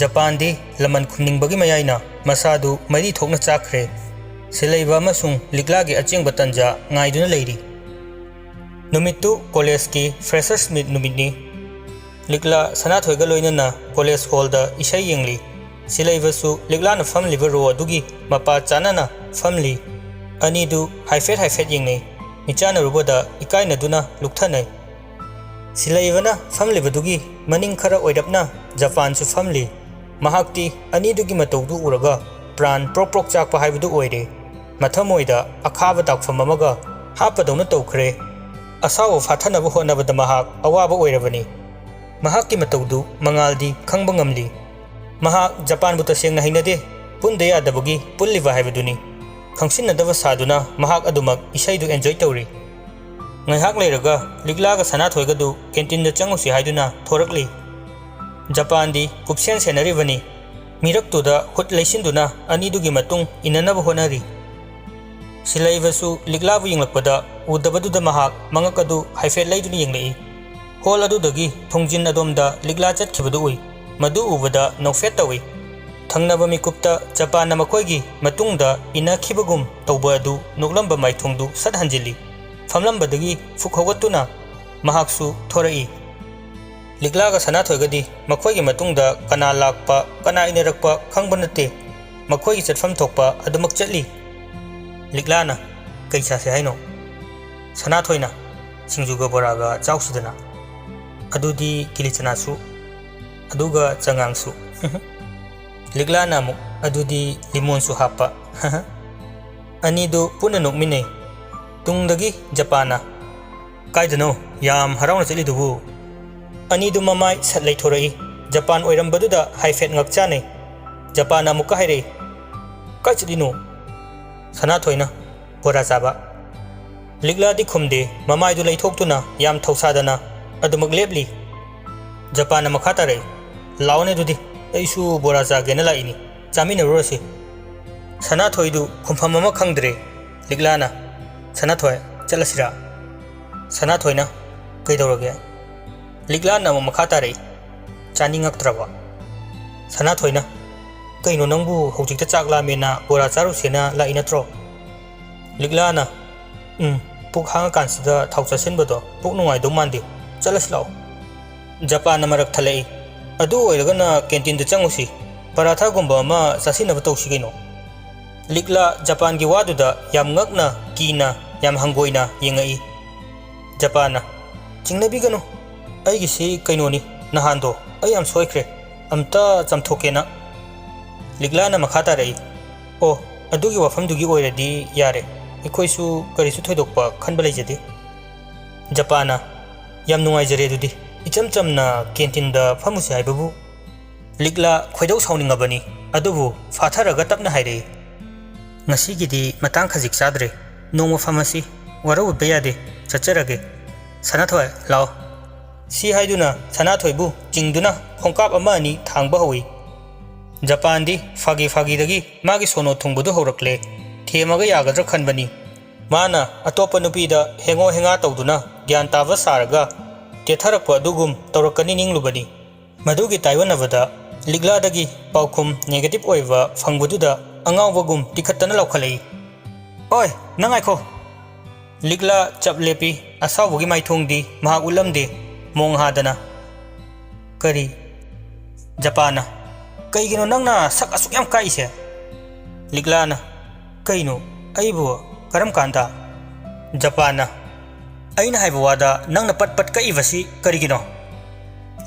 ꯖꯄꯥꯟꯗꯤ ꯂꯃꯟ ꯈꯨꯝꯅꯤꯡꯕꯒꯤ ꯃꯌꯥꯏꯅ ꯃꯁꯥꯗꯨ ꯃꯔꯤ ꯊꯣꯛꯅ ꯆꯥꯛꯈ꯭ꯔꯦ꯫ ꯁꯤꯂꯩꯕ ꯑꯃꯁꯨꯡ ꯂꯤꯛꯂꯥꯒꯤ ꯑꯆꯦꯡꯕ ꯇꯟꯖꯥ ꯉꯥꯏꯗꯨꯅ ꯂꯩꯔꯤ꯫ ꯅꯨꯃꯤꯠꯇꯨ ꯀꯣꯂꯦꯖꯀꯤ ꯐ꯭ꯔꯦꯁꯔꯁ ꯃꯤꯠ ꯅꯨꯃꯤꯠꯅꯤ꯫ ꯂꯤꯛꯂꯥ ꯁꯅꯥꯊꯣꯏꯒ ꯂꯣꯏꯅꯅ ꯀꯣꯂꯦꯖ ꯍꯣꯜꯗ ꯏꯁꯩ ꯌꯦꯡꯂꯤ꯫ ꯁꯤꯂꯩꯕꯁꯨ ꯂꯤꯛꯂꯥꯅ ꯐꯝꯂꯤꯕ ꯔꯣ ꯑꯗꯨꯒꯤ ꯃꯄꯥ ꯆꯥꯅꯅ ꯐꯝꯂꯤ꯫ ꯑꯅꯤꯗꯨ ꯍꯥꯏꯐꯦꯠ ꯍꯥꯏꯐꯦꯠ ꯌꯦꯡꯅꯩ꯫ ꯃꯤꯠꯆꯥꯟꯅꯔꯨꯕꯗ ꯏꯀꯥꯏꯅꯗꯨꯅ ꯂꯨꯛꯊꯅꯩ꯫ ꯁꯤꯂꯩꯕꯅ ꯐꯝꯂꯤꯕꯗꯨꯒꯤ ꯃꯅꯤꯡ ꯈꯔ ꯑꯣꯏꯔꯞꯅ ꯖꯄꯥꯟꯁꯨ ꯐꯝꯂꯤ꯫ ꯃꯍꯥꯛꯇꯤ ꯑꯅꯤꯗꯨꯒꯤ ꯃꯇꯧꯗꯨ ꯎꯔꯒ ꯄ꯭ꯔꯥꯟ ꯄ꯭ꯔꯣꯛ ꯄ꯭ꯔꯣꯛ ꯆꯥꯛꯄ ꯍꯥꯏꯕꯗꯨ ꯑꯣꯏꯔꯦ꯫ ꯃꯊꯃꯣꯏꯗ ꯑꯈꯥꯕ ꯗꯥꯛꯐꯝ ꯑꯃꯒ ꯍꯥꯞꯄꯗꯧꯅ ꯇꯧꯈ꯭ꯔꯦ꯫ ꯑꯁꯥꯎꯕ ꯐꯥꯊꯅꯕ ꯍꯣꯠꯅꯕꯗ ꯃꯍꯥꯛ ꯑꯋꯥꯕ ꯑꯣꯏꯔꯕꯅꯤ꯫ ꯃꯍꯥꯛꯀꯤ ꯃꯇꯧꯗꯨ ꯃꯉꯥꯜꯗꯤ ꯈꯪꯕ ꯉꯝꯂꯤ꯫ ꯃꯍꯥꯛ ꯖꯄꯥꯟꯕꯨ ꯇꯁꯦꯡꯅ ꯍꯩꯅꯗꯦ, ꯄꯨꯟꯗ ꯌꯥꯗꯕꯒꯤ ꯄꯨꯜꯂꯤꯕ ꯍꯥꯏꯕꯗꯨꯅꯤ꯫ ꯈꯪꯁꯤꯟꯅꯗꯕ ꯁꯥꯗꯨꯅ ꯃꯍꯥꯛ ꯑꯗꯨꯃꯛ ꯏꯁꯩꯗꯨ enjoy ꯇꯧꯔꯤ꯫ ꯉꯥꯏꯍꯥꯛ ꯂꯩꯔꯒ ꯂꯤꯛꯂꯥꯒ ꯁꯅꯥꯊꯣꯏꯒꯗꯨ canteen ꯗ ꯆꯪꯉꯨꯁꯤ ꯍꯥꯏꯗꯨꯅ ꯊꯣꯔꯛꯂꯤ꯫ ꯖꯄꯥꯟꯗꯤ ꯀꯨꯞꯁꯦꯟ ꯁꯦꯟꯅꯔꯤꯕꯅꯤ꯫ ꯃꯤꯔꯛꯇꯨꯗ ꯍꯨꯠ ꯂꯩꯁꯤꯟꯗꯨꯅ ꯑꯅꯤꯗꯨꯒꯤ ꯃꯇꯨꯡ ꯏꯟꯅꯅꯕ ꯍꯣꯠꯅꯔꯤ꯫ ꯁꯤꯂꯩꯕꯁꯨ ꯂꯤꯛꯂꯥꯕꯨ ꯌꯦꯡꯂꯛꯄꯗ ꯎꯗꯕꯗꯨꯗ ꯃꯍꯥꯛ ꯃꯉꯛ ꯑꯗꯨ ꯍꯥꯏꯐꯦꯠ ꯂꯩꯗꯨꯅ ꯌꯦꯡꯂꯛꯏ꯫ Hall ꯑꯗꯨꯗꯒꯤ ꯊꯣꯡꯖꯤꯟ ꯑꯗꯣꯝꯗ ꯂꯤꯛꯂꯥ ꯆꯠꯈꯤꯕꯗꯨ ꯎꯏ꯫ ꯃꯗꯨ ꯎꯕꯗ ꯅꯣꯛꯐꯦꯠ ꯇꯧꯏ꯫ ꯊꯪꯅꯕ ꯃꯤꯀꯨꯞꯇ ꯖꯄꯥꯟꯅ ꯃꯈꯣꯏꯒꯤ ꯃꯇꯨꯡꯗ ꯏꯟꯅꯈꯤꯕꯒꯨꯝ ꯇꯧꯕ ꯑꯗꯨ ꯅꯣꯛꯂꯝꯕ ꯃꯥꯏꯊꯣꯡꯗꯨ ꯁꯠ ꯍꯟꯖꯤꯜꯂꯤ꯫ ꯐꯝꯂꯝꯕꯗꯒꯤ ꯐꯨꯛ ꯍꯧꯒꯠꯇꯨꯅ ꯃꯍꯥꯛꯁꯨ ꯊꯣꯔꯛꯏ꯫ ꯂꯤꯛꯂꯥꯒ ꯁꯅꯥꯊꯣꯏꯒꯗꯤ ꯃꯈꯣꯏꯒꯤ ꯃꯇꯨꯡꯗ ꯀꯅꯥ ꯂꯥꯛꯄ, ꯀꯅꯥ ꯏꯟꯅꯔꯛꯄ ꯈꯪꯕ ꯅꯠꯇꯦ꯫ ꯃꯈꯣꯏꯒꯤ ꯆꯠꯐꯝ ꯊꯣꯛꯄ ꯑꯗꯨꯃꯛ ꯆꯠꯂꯤ꯫ ꯂꯤꯛꯂꯥꯅ, "ꯀꯩ ꯆꯥꯁꯦ ꯍꯥꯏꯅꯣ?" ꯁꯅꯥꯊꯣꯏꯅ, "ꯁꯤꯡꯖꯨꯒ ꯕꯣꯔꯥꯒ ꯆꯥꯎꯁꯤꯗꯅ꯫ ꯑꯗꯨꯗꯤ ꯀꯤꯂꯤꯆꯅꯥꯁꯨ, ꯑꯗꯨꯒ ꯆꯉꯥꯡꯁꯨ꯫" ꯂꯤꯛꯂꯥꯅ ꯑꯃꯨꯛ, "ꯑꯗꯨꯗꯤ ꯂꯤꯃꯣꯟꯁꯨ ꯍꯥꯞꯄ꯫" ꯑꯅꯤꯗꯨ ꯄꯨꯟꯅ ꯅꯣꯛꯃꯤꯟꯅꯩ꯫ ꯇꯨꯡꯗꯒꯤ ꯖꯄꯥꯟꯅ, "ꯀꯥꯏꯗꯅꯣ ꯌꯥꯝ ꯍꯔꯥꯎꯅ ꯆꯠꯂꯤꯗꯨꯕꯨ?" ꯑꯅꯤꯗꯨ ꯃꯃꯥꯏ ꯁꯠ ꯂꯩꯊꯣꯔꯛꯏ꯫ ꯖꯄꯥꯟ ꯑꯣꯏꯔꯝꯕꯗꯨꯗ ꯍꯥꯏꯐꯦꯠ ꯉꯛꯆꯥꯅꯩ꯫ ꯖꯄꯥꯟꯅ ꯑꯃꯨꯛꯀ ꯍꯥꯏꯔꯛꯏ, "ꯀꯥꯏ ꯆꯠꯂꯤꯅꯣ?" ꯁꯅꯥꯊꯣꯏꯅ, "ꯕꯣꯔꯥ ꯆꯥꯕ꯫" ꯂꯤꯛꯂꯥꯗꯤ ꯈꯨꯝꯗꯦ, ꯃꯃꯥꯏꯗꯨ ꯂꯩꯊꯣꯛꯇꯨꯅ ꯌꯥꯝ ꯊꯧꯁꯥꯗꯅ ꯑꯗꯨꯃꯛ ꯂꯦꯞꯂꯤ꯫ ꯖꯄꯥꯟꯅ ꯃꯈꯥ ꯇꯥꯔꯛꯏ, "ꯂꯥꯛꯑꯣꯅꯦ ꯑꯗꯨꯗꯤ, ꯑꯩꯁꯨ ꯕꯣꯔꯥ ꯆꯥꯒꯦꯅ ꯂꯥꯛꯏꯅꯤ, ꯆꯥꯃꯤꯟꯅꯔꯨꯔꯁꯤ꯫" ꯁꯅꯥꯊꯣꯏꯗꯨ ꯈꯨꯝꯐꯝ ꯑꯃ ꯈꯪꯗ꯭ꯔꯦ꯫ ꯂꯤꯛꯂꯥꯅ, "ꯁꯅꯥꯊꯣꯏ, ꯆꯠꯂꯁꯤꯔꯥ?" ꯁꯅꯥꯊꯣꯏꯅ, "ꯀꯩꯗꯧꯔꯒꯦ?" ꯂꯤꯛꯂꯥꯅ ꯑꯃꯨꯛ ꯃꯈꯥ ꯇꯥꯔꯛꯏ, "ꯆꯥꯅꯤꯡꯉꯛꯇ꯭ꯔꯕ?" ꯁꯅꯥꯊꯣꯏꯅ, "ꯀꯩꯅꯣ ꯅꯪꯕꯨ ꯍꯧꯖꯤꯛꯇ ꯆꯥꯛ ꯂꯥꯝꯃꯦꯅ ꯕꯣꯔꯥ ꯆꯥꯔꯨꯁꯦꯅ ꯂꯥꯛꯏ ꯅꯠꯇ꯭ꯔꯣ?" ꯂꯤꯛꯂꯥꯅ, "ꯎꯝ, ꯄꯨꯛ ꯍꯥꯡꯉꯀꯥꯟꯁꯤꯗ ꯊꯥꯎ ꯆꯥꯁꯤꯟꯕꯗꯣ ꯄꯨꯛ ꯅꯨꯡꯉꯥꯏꯗꯧ ꯃꯥꯟꯗꯦ, ꯆꯠꯂꯁꯤ ꯂꯥꯛꯑꯣ꯫" ꯖꯄꯥꯟꯅ ꯃꯔꯛ ꯊꯠꯂꯛꯏ, "ꯑꯗꯨ ꯑꯣꯏꯔꯒꯅ canteen ꯗ ꯆꯪꯉꯨꯁꯤ, ꯄꯔꯥꯊꯥꯒꯨꯝꯕ ꯑꯃ ꯆꯥꯁꯤꯟꯅꯕ ꯇꯧꯁꯤ ꯀꯩꯅꯣ꯫" ꯂꯤꯛꯂꯥ ꯖꯄꯥꯟꯒꯤ ꯋꯥꯗꯨꯗ ꯌꯥꯝ ꯉꯛꯅ, ꯀꯤꯅ, ꯌꯥꯝ ꯍꯪꯒꯣꯏꯅ ꯌꯦꯡꯉꯛꯏ꯫ ꯖꯄꯥꯟꯅ, "ꯆꯤꯡꯅꯕꯤꯒꯅꯨ, ꯑꯩꯒꯤꯁꯤ ꯀꯩꯅꯣꯅꯤ, ꯅꯍꯥꯟꯗꯣ ꯑꯩ ꯌꯥꯝ ꯁꯣꯏꯈ꯭ꯔꯦ, ꯑꯝꯇ ꯆꯥꯝꯊꯣꯛꯀꯦꯅ꯫" ꯂꯤꯛꯂꯥꯅ ꯃꯈꯥ ꯇꯥꯔꯛꯏ, "ꯑꯣ, ꯑꯗꯨꯒꯤ ꯋꯥꯐꯝꯗꯨꯒꯤ ꯑꯣꯏꯔꯗꯤ ꯌꯥꯔꯦ, ꯑꯩꯈꯣꯏꯁꯨ ꯀꯔꯤꯁꯨ ꯊꯣꯏꯗꯣꯛꯄ ꯈꯟꯕ ꯂꯩꯖꯗꯦ꯫" ꯖꯄꯥꯟꯅ, "ꯌꯥꯝ ꯅꯨꯡꯉꯥꯏꯖꯔꯦ, ꯑꯗꯨꯗꯤ ꯏꯆꯝ ꯆꯝꯅ canteen ꯗ ꯐꯝꯃꯨꯁꯤ ꯍꯥꯏꯕꯕꯨ?" ꯂꯤꯛꯂꯥ ꯈꯣꯏꯗꯧ ꯁꯥꯎꯅꯤꯡꯉꯕꯅꯤ, ꯑꯗꯨꯕꯨ ꯐꯥꯊꯔꯒ ꯇꯞꯅ ꯍꯥꯏꯔꯛꯏ, "ꯉꯁꯤꯒꯤꯗꯤ ꯃꯇꯥꯡ ꯈꯖꯤꯛ ꯆꯥꯗ꯭ꯔꯦ꯫ ꯅꯣꯡꯃ ꯐꯝꯃꯁꯤ꯫ ꯋꯥꯔꯧꯕꯤꯕ ꯌꯥꯗꯦ꯫ ꯆꯠꯆꯔꯒꯦ꯫ ꯁꯅꯥꯊꯣꯏ, ꯂꯥꯛꯑꯣ꯫" ꯁꯤ ꯍꯥꯏꯗꯨꯅ ꯁꯅꯥꯊꯣꯏꯕꯨ ꯆꯤꯡꯗꯨꯅ ꯈꯣꯡꯀꯥꯞ ꯑꯃ ꯑꯅꯤ ꯊꯥꯡꯕ ꯍꯧꯏ꯫ ꯖꯄꯥꯟꯗꯤ ꯐꯥꯒꯤ ꯐꯥꯒꯤꯗꯒꯤ ꯃꯥꯒꯤ ꯁꯣꯅꯣ ꯊꯨꯡꯕꯗꯨ ꯍꯧꯔꯛꯂꯦ꯫ ꯊꯦꯝꯃꯒ ꯌꯥꯒꯗ꯭ꯔꯥ ꯈꯟꯕꯅꯤ꯫ ꯃꯥꯅ ꯑꯇꯣꯞꯄ ꯅꯨꯄꯤꯗ ꯍꯦꯡꯉꯣ ꯍꯦꯡꯉꯥ ꯇꯧꯗꯨꯅ ꯒ꯭ꯌꯥꯟ ꯇꯥꯕ ꯁꯥꯔꯒ ꯇꯦꯊꯔꯛꯄ ꯑꯗꯨꯒꯨꯝ ꯇꯧꯔꯛꯀꯅꯤ ꯅꯤꯡꯂꯨꯕꯅꯤ꯫ ꯃꯗꯨꯒꯤ ꯇꯥꯏꯑꯣꯟꯅꯕꯗ ꯂꯤꯛꯂꯥꯗꯒꯤ ꯄꯥꯎꯈꯨꯝ negative ꯑꯣꯏꯕ ꯐꯪꯕꯗꯨꯗ ꯑꯉꯥꯎꯕꯒꯨꯝ ꯇꯤꯈꯠꯇꯅ ꯂꯥꯎꯈꯠꯂꯛꯏ, "ꯑꯣꯏ, ꯅꯪ ꯉꯥꯏꯈꯣ!" ꯂꯤꯛꯂꯥ ꯆꯞ ꯂꯦꯞꯄꯤ꯫ ꯑꯁꯥꯎꯕꯒꯤ ꯃꯥꯏꯊꯣꯡꯗꯤ ꯃꯍꯥꯛ ꯎꯠꯂꯝꯗꯦ꯫ ꯃꯣꯡ ꯍꯥꯗꯅ, "ꯀꯔꯤ?" ꯖꯄꯥꯟꯅ, "ꯀꯩꯒꯤꯅꯣ ꯅꯪꯅ ꯁꯛ ꯑꯁꯨꯛ ꯌꯥꯝ ꯀꯥꯛꯏꯁꯦ?" ꯂꯤꯛꯂꯥꯅ, "ꯀꯩꯅꯣ? ꯑꯩꯕꯨ? ꯀꯔꯝ ꯀꯥꯟꯗ?" ꯖꯄꯥꯟꯅ, "ꯑꯩꯅ ꯍꯥꯏꯕ ꯋꯥꯗ ꯅꯪꯅ ꯄꯠ ꯄꯠ ꯀꯛꯏꯕꯁꯤ ꯀꯔꯤꯒꯤꯅꯣ?"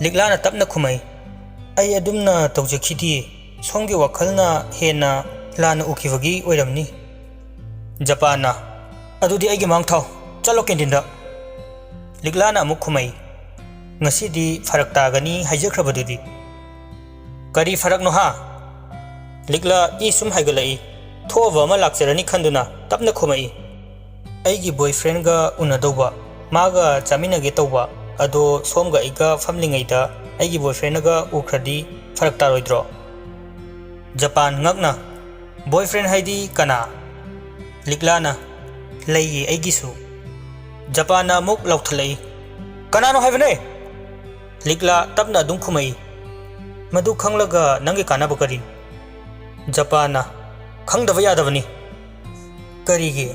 ꯂꯤꯛꯂꯥꯅ ꯇꯞꯅ ꯈꯨꯝꯃꯛꯏ, "ꯑꯩ ꯑꯗꯨꯝꯅ ꯇꯧꯖꯈꯤꯗꯤꯌꯦ꯫ ꯁꯣꯝꯒꯤ ꯋꯥꯈꯜꯅ ꯍꯦꯟꯅ ꯂꯥꯟꯅ ꯎꯈꯤꯕꯒꯤ ꯑꯣꯏꯔꯝꯅꯤ꯫" ꯖꯄꯥꯟꯅ, "ꯑꯗꯨꯗꯤ ꯑꯩꯒꯤ ꯃꯥꯡ ꯊꯥꯎ꯫ ꯆꯠꯂꯣ ꯀꯦꯟꯇꯤꯟꯗ꯫" ꯂꯤꯛꯂꯥꯅ ꯑꯃꯨꯛ ꯈꯨꯝꯃꯛꯏ, "ꯉꯁꯤꯗꯤ ꯐꯔꯛ ꯇꯥꯒꯅꯤ ꯍꯥꯏꯖꯈ꯭ꯔꯕꯗꯨꯗꯤ꯫" "ꯀꯔꯤ ꯐꯔꯛꯅꯣ ꯍꯥ?" ꯂꯤꯛꯂꯥ ꯏ ꯁꯨꯝ ꯍꯥꯏꯒꯠꯂꯛꯏ꯫ "ꯊꯣꯛꯑꯕ ꯑꯃ ꯂꯥꯛꯆꯔꯅꯤ ꯈꯟꯗꯨꯅ ꯇꯞꯅ ꯈꯨꯝꯃꯛꯏ, "ꯑꯩꯒꯤ boyfriendꯒ ꯎꯅꯗꯧꯕ, ꯃꯥꯒ ꯆꯥꯃꯤꯟꯅꯒꯦ ꯇꯧꯕ, ꯑꯗꯣ ꯁꯣꯝꯒ ꯑꯩꯒ ꯐꯝꯂꯤꯉꯩꯗ ꯑꯩꯒꯤ boyfriendꯒ ꯎꯈ꯭ꯔꯗꯤ ꯐꯔꯛ ꯇꯥꯔꯣꯏꯗ꯭ꯔꯣ?" ꯖꯄꯥꯟ ꯉꯛꯅ, "Boyfriend ꯍꯥꯏꯗꯤ ꯀꯅꯥ?" ꯂꯤꯛꯂꯥꯅ, "ꯂꯩꯌꯦ ꯑꯩꯒꯤꯁꯨ꯫" ꯖꯄꯥꯟꯅ ꯑꯃꯨꯛ ꯂꯥꯎꯊꯠꯂꯛꯏ, "ꯀꯅꯥꯅꯣ ꯍꯥꯏꯕꯅꯦ?" ꯂꯤꯛꯂꯥ ꯇꯞꯅ ꯑꯗꯨꯝ ꯈꯨꯝꯃꯛꯏ, "ꯃꯗꯨ ꯈꯪꯂꯒ ꯅꯪꯒꯤ ꯀꯥꯟꯅꯕ ꯀꯔꯤ?" ꯖꯄꯥꯟꯅ, "ꯈꯪꯗꯕ ꯌꯥꯗꯕꯅꯤ꯫" "ꯀꯔꯤꯒꯤ?"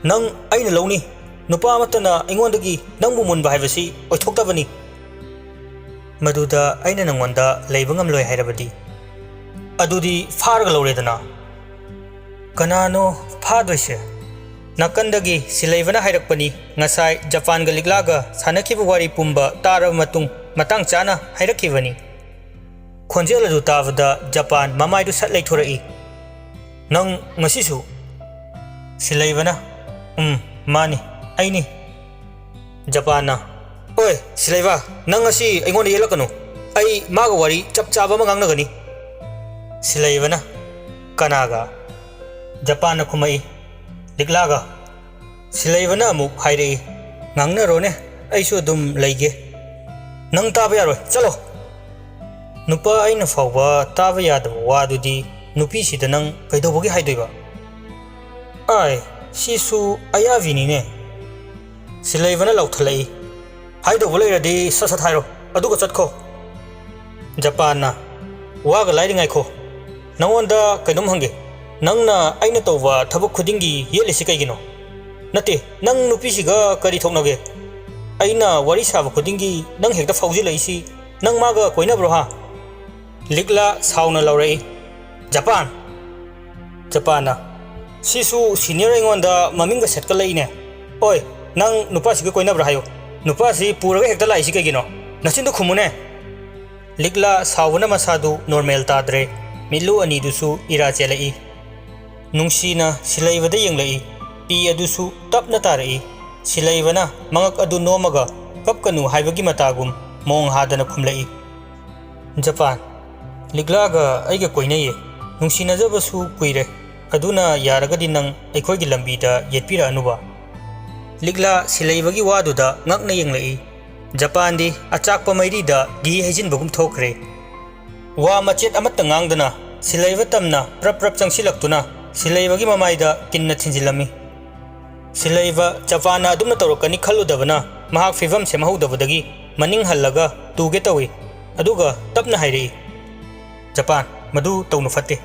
"ꯅꯪ ꯑꯩꯅ ꯂꯧꯅꯤ꯫ ꯅꯨꯄꯥ ꯑꯃꯠꯇꯅ ꯑꯩꯉꯣꯟꯗꯒꯤ ꯅꯪꯕꯨ ꯃꯨꯟꯕ ꯍꯥꯏꯕꯁꯤ ꯑꯣꯏꯊꯣꯛꯇꯕꯅꯤ꯫" "ꯃꯗꯨꯗ ꯑꯩꯅ ꯅꯪꯉꯣꯟꯗ ꯂꯩꯕ ꯉꯝꯂꯣꯏ ꯍꯥꯏꯔꯕꯗꯤ?" "ꯑꯗꯨꯗꯤ ꯐꯥꯔꯒ ꯂꯧꯔꯦꯗꯅ꯫" "ꯀꯅꯥꯅꯣ ꯐꯥꯗꯣꯏꯁꯦ?" ꯅꯥꯀꯟꯗꯒꯤ ꯁꯤꯂꯩꯕꯅ ꯍꯥꯏꯔꯛꯄꯅꯤ꯫ ꯉꯁꯥꯏ ꯖꯄꯥꯟꯒ ꯂꯤꯛꯂꯥꯒ ꯁꯥꯟꯅꯈꯤꯕ ꯋꯥꯔꯤ ꯄꯨꯝꯕ ꯇꯥꯔꯕ ꯃꯇꯨꯡ ꯃꯇꯥꯡ ꯆꯥꯅ ꯍꯥꯏꯔꯛꯈꯤꯕꯅꯤ꯫ ꯈꯣꯟꯖꯦꯜ ꯑꯗꯨ ꯇꯥꯕꯗ ꯖꯄꯥꯟ ꯃꯃꯥꯏꯗꯨ ꯁꯠ ꯂꯩꯊꯣꯔꯛꯏ꯫ "ꯅꯪ ꯉꯁꯤꯁꯨ?" ꯁꯤꯂꯩꯕꯅ, "ꯎꯝ, ꯃꯥꯅꯤ, ꯑꯩꯅꯤ꯫" ꯖꯄꯥꯟꯅ, "ꯑꯣꯏ, ꯁꯤꯂꯩꯕ, ꯅꯪ ꯉꯁꯤ ꯑꯩꯉꯣꯟꯗ ꯌꯦꯠꯂꯛꯀꯅꯨ꯫ ꯑꯩ ꯃꯥꯒ ꯋꯥꯔꯤ ꯆꯞ ꯆꯥꯕ ꯑꯃ ꯉꯥꯡꯅꯒꯅꯤ꯫ ꯁꯤꯂꯩꯕꯅ, "ꯀꯅꯥꯒ?" ꯖꯄꯥꯟꯅ ꯈꯨꯝꯃꯛꯏ꯫ ꯂꯤꯛꯂꯥꯒ꯫ ꯁꯤꯂꯩꯕꯅ ꯑꯃꯨꯛ ꯍꯥꯏꯔꯛꯏ, "ꯉꯥꯡꯅꯔꯣꯅꯦ, ꯑꯩꯁꯨ ꯑꯗꯨꯝ ꯂꯩꯒꯦ꯫ ꯅꯪ ꯇꯥꯕ ꯌꯥꯔꯣꯏ, ꯆꯠꯂꯣ!" ꯅꯨꯄꯥ ꯑꯩꯅ ꯐꯥꯎꯕ ꯇꯥꯕ ꯌꯥꯗꯕ ꯋꯥꯗꯨꯗꯤ ꯅꯨꯄꯤꯁꯤꯗ ꯅꯪ ꯀꯩꯗꯧꯕꯒꯤ ꯍꯥꯏꯗꯣꯏꯕ? ꯑꯥꯏ, ꯁꯤꯁꯨ ꯑꯌꯥꯕꯤꯅꯤꯅꯦ꯫ ꯁꯤꯂꯩꯕꯅ ꯂꯥꯎꯊꯠꯂꯛꯏ, "ꯍꯥꯏꯗꯧꯕ ꯂꯩꯔꯗꯤ ꯁꯠ ꯁꯠ ꯍꯥꯏꯔꯣ, ꯑꯗꯨꯒ ꯆꯠꯈꯣ꯫" ꯖꯄꯥꯟꯅ, "ꯋꯥꯒ ꯂꯥꯏꯔꯤ, ꯉꯥꯏꯈꯣ, ꯅꯉꯣꯟꯗ ꯀꯩꯅꯣꯝ ꯍꯪꯒꯦ꯫ ꯅꯪꯅ ꯑꯩꯅ ꯇꯧꯕ ꯊꯕꯛ ꯈꯨꯗꯤꯡꯒꯤ ꯌꯦꯠꯂꯤꯁꯤ ꯀꯩꯒꯤꯅꯣ? ꯅꯠꯇꯦ, ꯅꯪ ꯅꯨꯄꯤꯁꯤꯒ ꯀꯔꯤ ꯊꯣꯛꯅꯒꯦ? ꯑꯩꯅ ꯋꯥꯔꯤ ꯁꯥꯕ ꯈꯨꯗꯤꯡꯒꯤ ꯅꯪ ꯍꯦꯛꯇ ꯐꯥꯎꯖꯤꯜꯂꯛꯏꯁꯤ, ꯅꯪ ꯃꯥꯒ ꯀꯣꯏꯅꯕ꯭ꯔꯣ ꯍꯥ?" ꯂꯤꯛꯂꯥ ꯁꯥꯎꯅ ꯂꯥꯎꯔꯛꯏ, "ꯖꯄꯥꯟ!" ꯖꯄꯥꯟꯅ, "ꯁꯤꯁꯨ ꯁꯤꯅꯤꯌꯔ ꯑꯩꯉꯣꯟꯗ ꯃꯃꯤꯡꯒ ꯁꯦꯠꯀꯠꯂꯛꯏꯅꯦ꯫ ꯑꯣꯏ, ꯅꯪ ꯅꯨꯄꯥꯁꯤꯒ ꯀꯣꯏꯅꯕ꯭ꯔꯥ ꯍꯥꯏꯌꯨ꯫ ꯅꯨꯄꯥꯁꯤ ꯄꯨꯔꯒ ꯍꯦꯛꯇ ꯂꯥꯛꯏꯁꯤ ꯀꯩꯒꯤꯅꯣ? ꯅꯆꯤꯟꯗꯣ ꯈꯨꯝꯃꯨꯅꯦ!" ꯂꯤꯛꯂꯥ ꯁꯥꯎꯕꯅ ꯃꯁꯥꯗꯨ ꯅꯣꯔꯃꯦꯜ ꯇꯥꯗ꯭ꯔꯦ꯫ ꯃꯤꯠꯂꯨ ꯑꯅꯤꯗꯨꯁꯨ ꯏꯔꯥ ꯆꯦꯜꯂꯛꯏ꯫ ꯅꯨꯡꯁꯤꯅ ꯁꯤꯂꯩꯕꯗ ꯌꯦꯡꯂꯛꯏ꯫ ꯄꯤ ꯑꯗꯨꯁꯨ ꯇꯞꯅ ꯇꯥꯔꯛꯏ꯫ ꯁꯤꯂꯩꯕꯅ ꯃꯉꯛ ꯑꯗꯨ ꯅꯣꯝꯃꯒ ꯀꯞꯀꯅꯨ ꯍꯥꯏꯕꯒꯤ ꯃꯇꯥꯒꯨꯝ ꯃꯣꯡ ꯍꯥꯗꯅ ꯈꯨꯝꯂꯛꯏ꯫ ꯖꯄꯥꯟ, ꯂꯤꯛꯂꯥꯒ ꯑꯩꯒ ꯀꯣꯏꯅꯩꯌꯦ꯫ ꯅꯨꯡꯁꯤꯅꯖꯕꯁꯨ ꯀꯨꯏꯔꯦ꯫ ꯑꯗꯨꯅ ꯌꯥꯔꯒꯗꯤ ꯅꯪ ꯑꯩꯈꯣꯏꯒꯤ ꯂꯝꯕꯤꯗ ꯌꯦꯠꯄꯤꯔꯛꯑꯅꯨꯕ꯫ ꯂꯤꯛꯂꯥ ꯁꯤꯂꯩꯕꯒꯤ ꯋꯥꯗꯨꯗ ꯉꯛꯅ ꯌꯦꯡꯂꯛꯏ꯫ ꯖꯄꯥꯟꯗꯤ ꯑꯆꯥꯛꯄ ꯃꯩꯔꯤꯗ ꯘꯤ ꯍꯩꯖꯤꯟꯕꯒꯨꯝ ꯊꯣꯛꯈ꯭ꯔꯦ꯫ ꯋꯥ ꯃꯆꯦꯠ ꯑꯃꯠꯇ ꯉꯥꯡꯗꯅ ꯁꯤꯂꯩꯕ ꯇꯝꯅ ꯄ꯭ꯔꯞ ꯄ꯭ꯔꯞ ꯆꯪꯁꯤꯜꯂꯛꯇꯨꯅ ꯁꯤꯂꯩꯕꯒꯤ ꯃꯃꯥꯏꯗ ꯀꯤꯟꯅ ꯊꯤꯟꯖꯤꯜꯂꯝꯃꯤ꯫ ꯁꯤꯂꯩꯕ ꯖꯄꯥꯟꯅ ꯑꯗꯨꯝꯅ ꯇꯧꯔꯛꯀꯅꯤ ꯈꯜꯂꯨꯗꯕꯅ ꯃꯍꯥꯛ ꯐꯤꯕꯝ ꯁꯦꯝꯍꯧꯗꯕꯗꯒꯤ ꯃꯅꯤꯡ ꯍꯜꯂꯒ ꯇꯨꯒꯦ ꯇꯧꯏ꯫ ꯑꯗꯨꯒ ꯇꯞꯅ ꯍꯥꯏꯔꯛꯏ, "ꯖꯄꯥꯟ, ꯃꯗꯨ ꯇꯧꯅꯨ, ꯐꯠꯇꯦ꯫"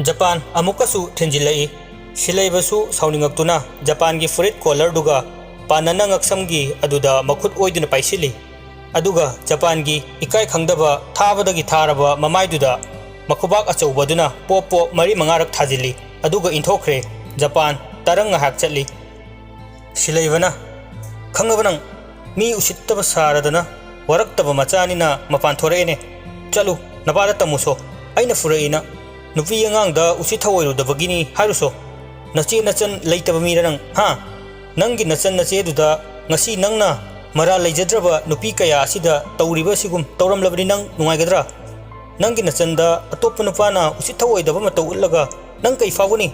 ꯖꯄꯥꯟ ꯑꯃꯨꯛꯀꯁꯨ ꯊꯤꯟꯖꯤꯜꯂꯛꯏ꯫ ꯁꯤꯂꯩꯕꯁꯨ ꯁꯥꯎꯅꯤꯡꯉꯛꯇꯨꯅ ꯖꯄꯥꯟꯒꯤ ꯐꯨꯔꯤꯠ ꯀꯣꯂꯔꯗꯨꯒ ꯄꯥꯟꯅꯅ ꯉꯛꯁꯝꯒꯤ ꯑꯗꯨꯗ ꯃꯈꯨꯠ ꯑꯣꯏꯗꯨꯅ ꯄꯥꯏꯁꯤꯜꯂꯤ꯫ ꯑꯗꯨꯒ ꯖꯄꯥꯟꯒꯤ ꯏꯀꯥꯏ ꯈꯪꯗꯕ ꯊꯥꯕꯗꯒꯤ ꯊꯥꯔꯕ ꯃꯃꯥꯏꯗꯨꯗ ꯃꯈꯨꯕꯥꯛ ꯑꯆꯧꯕꯗꯨꯅ ꯄꯣꯞ ꯄꯣꯞ ꯃꯔꯤ ꯃꯉꯥꯔꯛ ꯊꯥꯖꯤꯜꯂꯤ꯫ ꯑꯗꯨꯒ ꯏꯟꯊꯣꯛꯈ꯭ꯔꯦ꯫ ꯖꯄꯥꯟ ꯇꯔꯪ ꯉꯥꯏꯍꯥꯛ ꯆꯠꯂꯤ꯫ ꯁꯤꯂꯩꯕꯅ, "ꯈꯪꯉꯕ ꯅꯪ? ꯃꯤ ꯎꯁꯤꯠꯇꯕ ꯁꯥꯔꯗꯅ ꯋꯥꯔꯛꯇꯕ ꯃꯆꯥꯅꯤꯅ ꯃꯄꯥꯟ ꯊꯣꯔꯛꯑꯦꯅꯦ꯫ ꯆꯠꯂꯨ, ꯅꯄꯥꯗ ꯇꯝꯃꯨꯁꯣ꯫ ꯑꯩꯅ ꯐꯨꯔꯛꯏꯅ꯫ ꯅꯨꯄꯤ ꯑꯉꯥꯡꯗ ꯎꯁꯤꯠ ꯊꯑꯣꯏꯔꯨꯗꯕꯒꯤꯅꯤ ꯍꯥꯏꯔꯨꯁꯣ꯫ ꯅꯆꯦ ꯅꯆꯟ ꯂꯩꯇꯕ ꯃꯤꯔ ꯅꯪ, ꯍꯥ? ꯅꯪꯒꯤ ꯅꯆꯟ ꯅꯆꯦꯗꯨꯗ ꯉꯁꯤ ꯅꯪꯅ ꯃꯔꯥꯜ ꯂꯩꯖꯗ꯭ꯔꯕ ꯅꯨꯄꯤ ꯀꯌꯥ ꯑꯁꯤꯗ ꯇꯧꯔꯤꯕ ꯑꯁꯤꯒꯨꯝ ꯇꯧꯔꯝꯂꯕꯗꯤ ꯅꯪ ꯅꯨꯡꯉꯥꯏꯒꯗ꯭ꯔꯥ? ꯅꯪꯒꯤ ꯅꯆꯟꯗ ꯑꯇꯣꯞꯄ ꯅꯨꯄꯥꯅ ꯎꯁꯤꯠ ꯊꯑꯣꯏꯗꯕ ꯃꯇꯧ ꯎꯠꯂꯒ ꯅꯪ ꯀꯩ ꯐꯥꯎꯒꯅꯤ?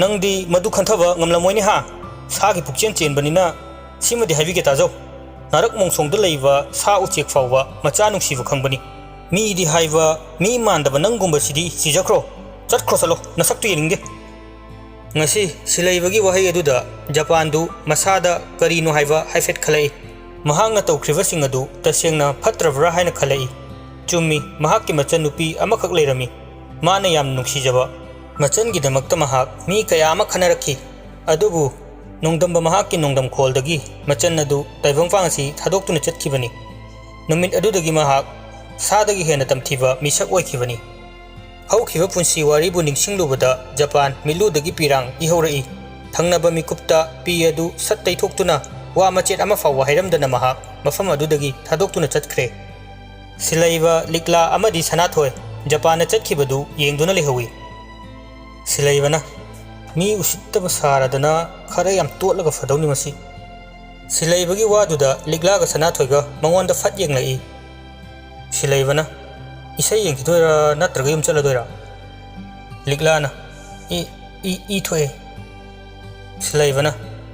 ꯅꯪꯗꯤ ꯃꯗꯨ ꯈꯟꯊꯕ ꯉꯝꯂꯝꯃꯣꯏꯅꯦ ꯍꯥ? ꯁꯥꯒꯤ ꯄꯨꯛꯆꯦꯟ ꯆꯦꯟꯕꯅꯤꯅ꯫ ꯁꯤꯃꯗꯤ ꯍꯥꯏꯕꯤꯒꯦ ꯇꯥꯖꯧ꯫ ꯅꯥꯔꯛ ꯃꯣꯡꯁꯣꯡꯗ ꯂꯩꯕ ꯁꯥ ꯎꯆꯦꯛ ꯐꯥꯎꯕ ꯃꯆꯥ ꯅꯨꯡꯁꯤꯕ ꯈꯪꯕꯅꯤ꯫ ꯃꯤꯗꯤ ꯍꯥꯏꯕ ꯃꯤ ꯃꯥꯟꯗꯕ ꯅꯪꯒꯨꯝꯕꯁꯤꯗꯤ ꯁꯤꯖꯈ꯭ꯔꯣ꯫ ꯆꯠꯈ꯭ꯔꯣ ꯆꯠꯂꯣ, ꯅꯁꯛꯇꯨ ꯌꯦꯡꯅꯤꯡꯗꯦ꯫ ꯉꯁꯤ ꯁꯤꯂꯩꯕꯒꯤ ꯋꯥꯍꯩ ꯑꯗꯨꯗ ꯖꯄꯥꯟꯗꯨ ꯃꯁꯥꯗ ꯀꯔꯤꯅꯣ ꯍꯥꯏꯕ ꯍꯥꯏꯐꯦꯠ ꯈꯜꯂꯛꯏ꯫ ꯃꯍꯥꯛꯅ ꯇꯧꯈ꯭ꯔꯤꯕꯁꯤꯡ ꯑꯗꯨ ꯇꯁꯦꯡꯅ ꯐꯠꯇ꯭ꯔꯕ꯭ꯔꯥ ꯍꯥꯏꯅ ꯈꯜꯂꯛꯏ꯫ ꯆꯨꯝꯃꯤ, ꯃꯍꯥꯛꯀꯤ ꯃꯆꯟꯅꯨꯄꯤ ꯑꯃꯈꯛ ꯂꯩꯔꯝꯃꯤ, ꯃꯥꯅ ꯌꯥꯝꯅ ꯅꯨꯡꯁꯤꯖꯕ꯫ ꯃꯆꯟꯒꯤꯗꯃꯛꯇ ꯃꯍꯥꯛ ꯃꯤ ꯀꯌꯥ ꯑꯃ ꯈꯠꯅꯔꯛꯈꯤ꯫ ꯑꯗꯨꯕꯨ ꯅꯣꯡꯗꯝꯕ ꯃꯍꯥꯛꯀꯤ ꯅꯣꯡꯗꯝꯈꯣꯜꯗꯒꯤ ꯃꯆꯟ ꯑꯗꯨ ꯇꯥꯏꯕꯪꯄꯥꯟ ꯑꯁꯤ ꯊꯥꯗꯣꯛꯇꯨꯅ ꯆꯠꯈꯤꯕꯅꯤ꯫ ꯅꯨꯃꯤꯠ ꯑꯗꯨꯗꯒꯤ ꯃꯍꯥꯛ ꯁꯥꯗꯒꯤ ꯍꯦꯟꯅ ꯇꯝꯊꯤꯕ ꯃꯤꯁꯛ ꯑꯣꯏꯈꯤꯕꯅꯤ꯫ ꯍꯧꯈꯤꯕ ꯄꯨꯟꯁꯤ ꯋꯥꯔꯤꯕꯨ ꯅꯤꯡꯁꯤꯡꯂꯨꯕꯗ ꯖꯄꯥꯟ ꯃꯤꯠꯂꯨꯗꯒꯤ ꯄꯤꯔꯥꯡ ꯏꯍꯧꯔꯛꯏ꯫ ꯊꯪꯅꯕ ꯃꯤꯀꯨꯞꯇ ꯄꯤ ꯑꯗꯨ ꯁꯠ ꯇꯩꯊꯣꯛꯇꯨꯅ ꯋꯥ ꯃꯆꯦꯠ ꯑꯃ ꯐꯥꯎꯕ ꯍꯥꯏꯔꯝꯗꯅ ꯃꯍꯥꯛ ꯃꯐꯝ ꯑꯗꯨꯗꯒꯤ ꯊꯥꯗꯣꯛꯇꯨꯅ ꯆꯠꯈ꯭ꯔꯦ꯫ ꯁꯤꯂꯩꯕ, ꯂꯤꯛꯂꯥ ꯑꯃꯗꯤ ꯁꯅꯥꯊꯣꯏ ꯖꯄꯥꯟꯗ ꯆꯠꯈꯤꯕꯗꯨ ꯌꯦꯡꯗꯨꯅ ꯂꯩꯍꯧꯏ꯫ ꯁꯤꯂꯩꯕꯅ, "ꯃꯤ ꯎꯁꯤꯠꯇꯕ ꯁꯥꯔꯗꯅ ꯈꯔ ꯌꯥꯝ ꯇꯣꯠꯂꯒ ꯐꯗꯧꯅꯤ ꯃꯁꯤ꯫" ꯁꯤꯂꯩꯕꯒꯤ ꯋꯥꯗꯨꯗ ꯂꯤꯛꯂꯥꯒ ꯁꯅꯥꯊꯣꯏꯒ ꯃꯉꯣꯟꯗ ꯐꯠ ꯌꯦꯡꯂꯛꯏ꯫ ꯁꯤꯂꯩꯕꯅ, "ꯏꯁꯩ ꯌꯦꯡꯈꯤꯗꯣꯏꯔꯥ ꯅꯠꯇ꯭ꯔꯒ ꯌꯨꯝ ꯆꯠꯂꯗꯣꯏꯔꯥ?" ꯂꯤꯛꯂꯥꯅ, "ꯏ, ꯏ, ꯏ ꯊꯣꯛꯑꯦ꯫" ꯁꯤꯂꯩꯕꯅ,